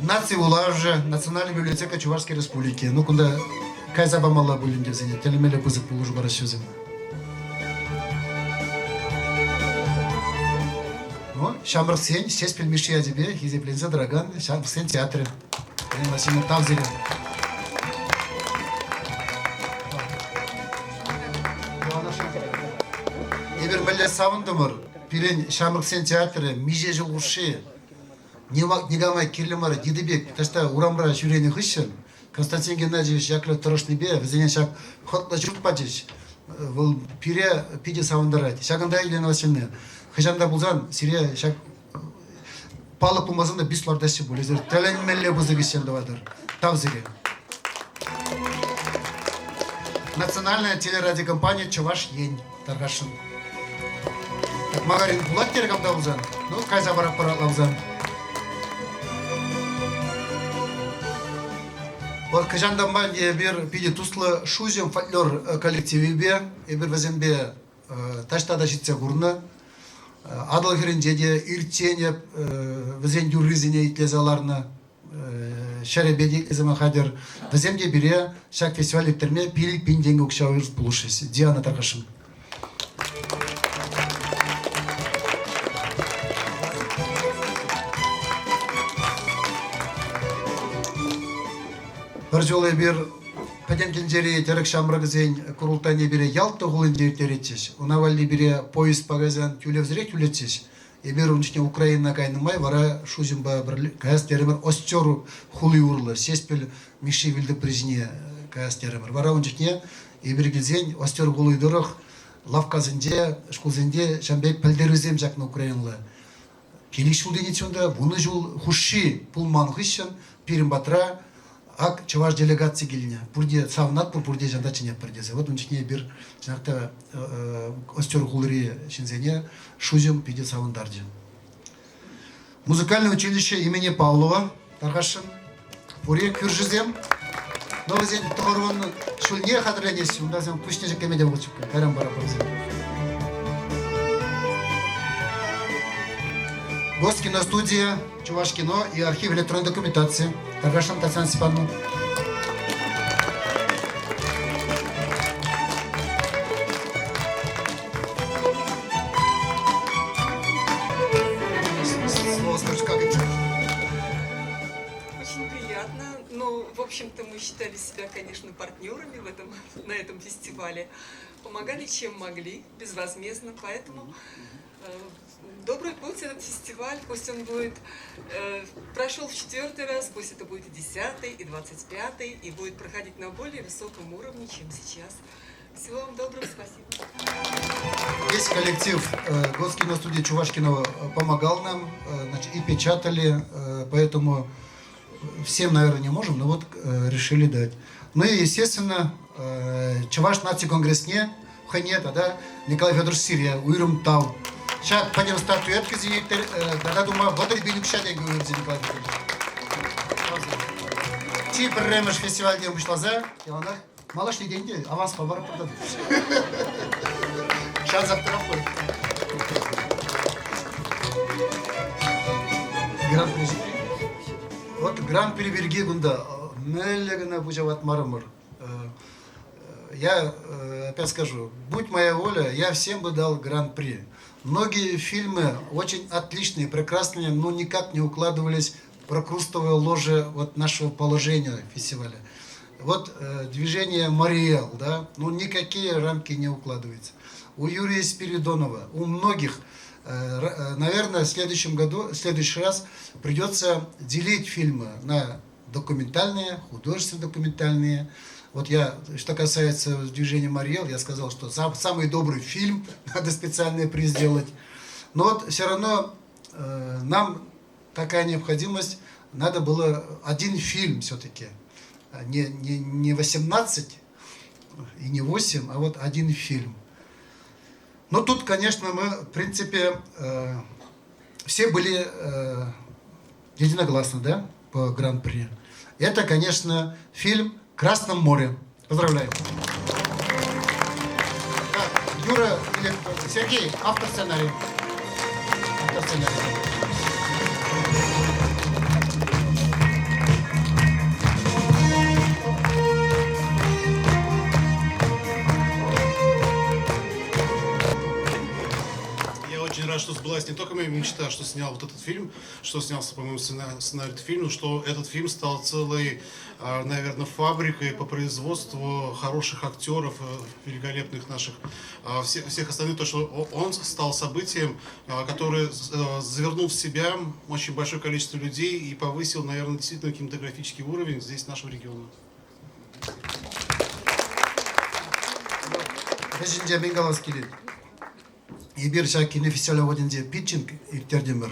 Наци вулавӗ, Национальная библиотека Чувашской Республики. Ну, кунта кайса памалла пулин тесен, тӗлӗнмелле пысӑк пулӑшу параҫҫӗ вӗсем. Ну, ҫамрӑксен Ҫеҫпӗл Мишши ячӗпе хисепленсе тӑракан ҫамрӑксен театрӗ. Елена Васильевна, тав сире. Эпир мӗнле савӑнтӑмӑр. Пирӗн ҫамрӑксен театрӗ миҫе ҫул хушши никама кирлӗ мар йытӑ пек таҫта урамра ҫӳренӗ хыҫҫӑн Константин Геннадьевич Яковлев тӑрӑшнипе вӗсене ҫак хӑтлӑ ҫурт пачӗҫ. Вӑл пире питӗ савӑнтарать. Ҫакӑнта, Елена Васильевна, хӑҫан та пулсан сире ҫак палӑк пулмасан та бюст лартаҫҫӗ пуль. Эсир тӗлӗнмелле пысӑк ӗҫсем тӑватӑр. Тав сире. Национальная телерадиокомпания Чӑваш Ен тархасшӑн. Так Магарин пулать терӗ кам та пулсан. Ну, кайса паратпӑр лавсан. Вот кӑҫантанпа эпир питӗ туслӑ Шуҫӑм фольклор коллективӗпе эпир вӗсемпе таҫта та ҫитсе курнӑ. Атӑл хӗрринче те иртсен эп вӗсен юррисене итлесе ларнӑ. Ҫӗрӗпе те итлесе хатӗр. Вӗсем те пире ҫак фестиваль ирттерме 5000 тенкӗ укҫа пулӑшрӗҫ. Диана тархасшӑн. Пӗр ҫул эпир Пӗтӗм тӗнчери тӗрӗк ҫамрӑкӗсен курултайне пире Ялта хулинче ирттеретчӗҫ. Ӑна валли пире поездпа кайсан тӳлевсӗрех тӳлетчӗҫ. Эпир ун чухне Украинӑна кайнӑ май вара Шуҫӑмпа пӗрле каяс терӗмӗр Остер хули урлӑ Ҫеҫпӗл Мишши вилтӑпри ҫине каяс терӗмӗр. Вара ун чухне эпир килсен Остер хули тӑрӑх лавккасенче, шкулсенче ҫавӑн пек пӗлтерӳсем ҫакнӑ украинла. Пилӗк ҫул тенӗччӗ унта, 10 ҫул хушши пулман хыҫҫӑн пирӗн патра ак чӑваш делегаци килнӗ. Пурте савӑнатпӑр, пурте ҫанта чӗнетпӗр тесе. Вот ун чухне эпир чӑнах та Остер хулари ҫынсене Шуҫӑм питӗ савӑнтарчӗ. Музыкальное училище имени Павлова тархасшӑн. Пури кӳршӗсем, но вӗсен тӑхӑрвун ҫулне хатӗрленеҫҫӗ. Унта вӗсем пуҫне ҫӗклеме те вӑхӑт ҫук. Кайран паратпӑр вӗсем. Госкиностудия, Чувашкино и архив электронной документации. Тархасшӑн, Татьяна Степановна. Слово скажешь, как это? Очень приятно. Ну, в общем-то, мы считали себя, конечно, партнерами в этом, на этом фестивале. Помогали, чем могли, безвозмездно. Поэтому добрый путь этот фестиваль. Пусть он будет, прошел в четвертый раз, пусть это будет и 10-й, и 25-й, и будет проходить на более высоком уровне, чем сейчас. Всего вам доброго, спасибо. Весь коллектив Госкиностудии Чувашкино помогал нам, значит, и печатали, поэтому всем, наверное, не можем, но вот решили дать. Ну и, естественно, Чӑваш наци конгресне хӑйне тата Николай Федорович сире уйрӑм тав. Ҫак пӗтӗм статуэткӑсене тата тума 30 укҫа-тенкӗ уйӑрчӗ Николай Федорович. Чи пӗрремӗш фестивальтен пуҫласа яланах малашне те ӗнтӗ аванспа парӑпӑр та. Шансах тӑратпӑр. Гран-при Вот гран-при пирки кунта мӗнле кӑна пуҫа ватмарӑмӑр. Я опять скажу, будь моя воля, я всем бы дал гран-при. Многие фильмы очень отличные, прекрасные, но никак не укладывались в прокрустовое ложе вот нашего положения фестиваля. Вот движение Марий Эл, да, ну никакие рамки не укладываются. У Юрия Спиридонова, у многих, наверное, в следующем году, в следующий раз придется делить фильмы на документальные, художественно-документальные. Вот я, что касается движения Мариэл, я сказал, что самый добрый фильм, надо специальный приз сделать. Но вот все равно нам такая необходимость, надо было один фильм все-таки. Не 18 и не 8, а вот один фильм. Но тут, конечно, мы, в принципе, все были единогласны, да, по Гран-при. Это, конечно, фильм «Красном море». Поздравляю. Так, Юра или Сергей, автор сценария. Автор сценария. Я очень рад, что сбылась не только моя мечта, что снял вот этот фильм, что снялся, по-моему, сценарий этого фильма, что этот фильм стал целой, наверное, фабрикой по производству хороших актеров, великолепных наших, всех остальных, то, что он стал событием, которое завернул в себя очень большое количество людей и повысил, наверное, действительно кинематографический уровень здесь, нашего региона. Вӗҫӗнче мӗн калас килет? Эпир ҫак кинофестиваль вӑхӑтӗнче питчинг ирттертӗмӗр.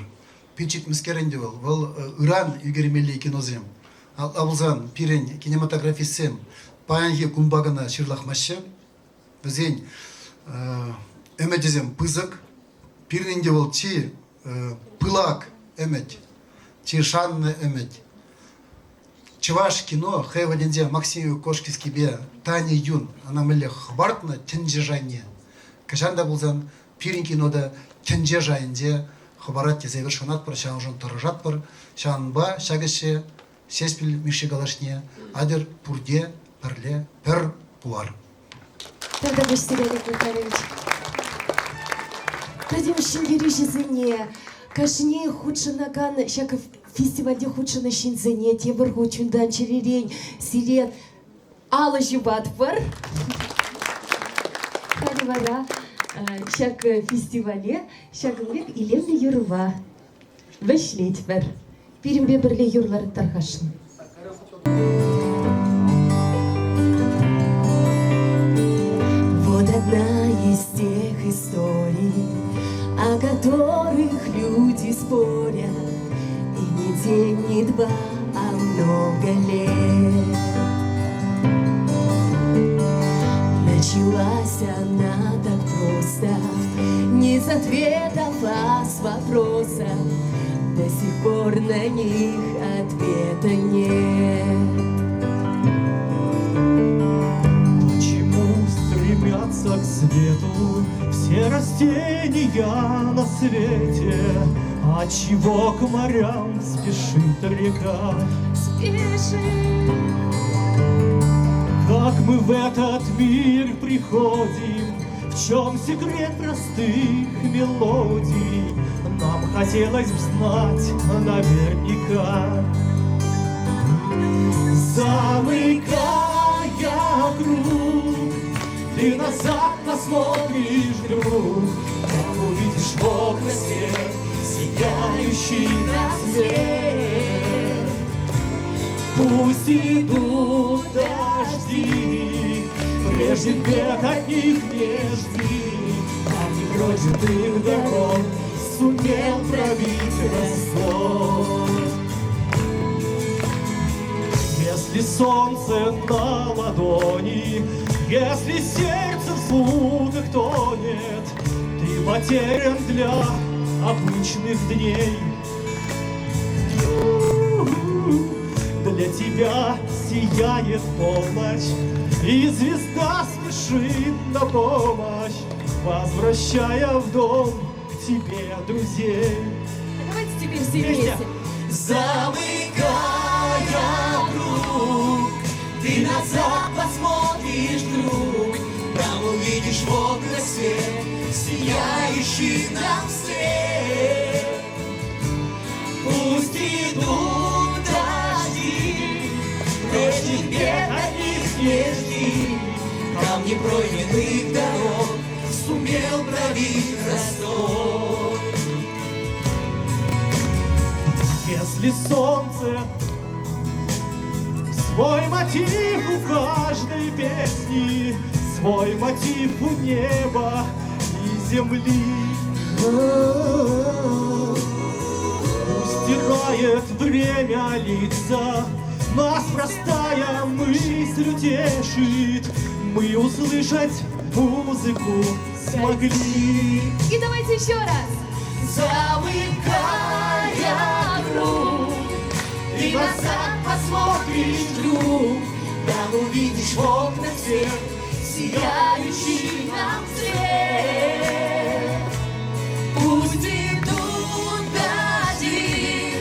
Питчинг мӗскер ӗнтӗ вӑл? Вӑл ыран ӳкермелли киносем. Апла пулсан пирӗн кинематографистсем паянхи кунпа кӑна ҫырлахмаҫҫӗ. Вӗсен ӗмӗчӗсем пысӑк. Пирӗн ӗнтӗ вӑл чи пылак ӗмӗт, чи шаннӑ ӗмӗт. Чӑваш кино хӑй вӑхӑтӗнче Максим Кошкинскипе Таня Юн ӑна мӗнле хӑпартнӑ тӗнче шайне. Кӑҫан та пулсан пирӗн кино та тӗнче шайӗнче хӑпарать тесе эпир шанатпӑр, ҫавӑншӑн тӑрӑшатпӑр. Ҫавӑнпа ҫак ӗҫе Ҫеҫпӗл Мишши калашне атьӑр пурте пӗрле пӗр пулар. Тавтапуҫ сире, Олег Михайлович. Пӗтӗм ҫӗнтерӳҫӗсене, кашни хутшӑнакан ҫак фестивальте хутшӑннӑ ҫынсене тепӗр хут чунтан чӗререн сире алӑ ҫупатпӑр. Халӗ вара ҫак фестивале ҫакӑн пек илемлӗ юрӑпа вӗҫлетпӗр. Пирӗнпе пӗрле юрлар тархасшӑн. Вот одна из тех историй, о которых люди спорят, и не день, не два, а много лет. Началась она так просто, не с ответов, а с вопроса. До сих пор на них ответа нет. Почему стремятся к свету все растения на свете? Отчего к морям спешит река? Спешит. Как мы в этот мир приходим, в чем секрет простых мелодий? Нам хотелось б знать наверняка. Замыкая круг, ты назад посмотришь вдруг, там увидишь в окна свет, сияющий рассвет. Пусть идут дожди, прежде бед от них не жди, а не пройденных дорог сумел пробить Господь. Если солнце на ладони, если сердце в звуках тонет, ты потерян для обычных дней. Для тебя сияет полночь, и звезда спешит на помощь, возвращая в дом к тебе друзей. Давайте теперь все вместе. Замыкая круг, ты назад посмотришь вдруг, там увидишь в окна свет, сияющий нам вслед. Пусть идут дожди, прежних бед от них не жди, камни пройденных дорог сумел пробить Ростов. Если солнце в Свой мотив у каждой песни, свой мотив у неба и земли. Пусть стирает время лица, нас простая мысль утешит, мы услышать музыку смогли. И давайте еще раз. Замыкая круг, и назад посмотришь вдруг, там увидишь в окнах всех сияющий нам свет. Пусть идут дожди,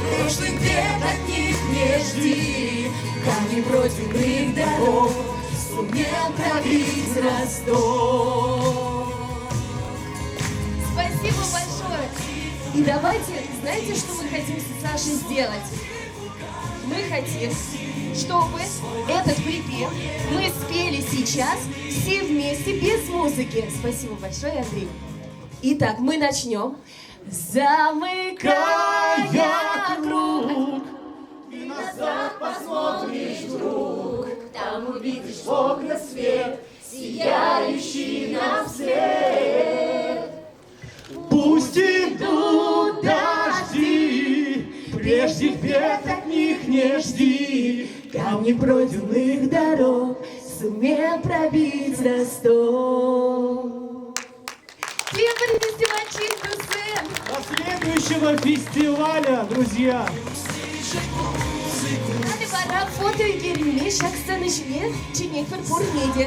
прошлых бед от них не жди, камни пройденных дорог сумел пробить росток. Спасибо большое. И давайте, знаете, что мы хотим с Сашей сделать? Мы хотим, чтобы этот припев мы спели сейчас все вместе, без музыки. Спасибо большое, Андрей. Итак, мы начнем. Замыкая круг, и назад посмотришь вдруг, там увидишь в окнах свет, сияющий нам свет. Пусть идут дожди, прежних бед от них не жди, камни пройденных дорог сумел пробить росток. Тепӗр фестиваль туссем! До следующего фестиваля, друзья! Халӗ вара фото ӳкерме ҫак сцена ҫине чӗнетпӗр пурне те.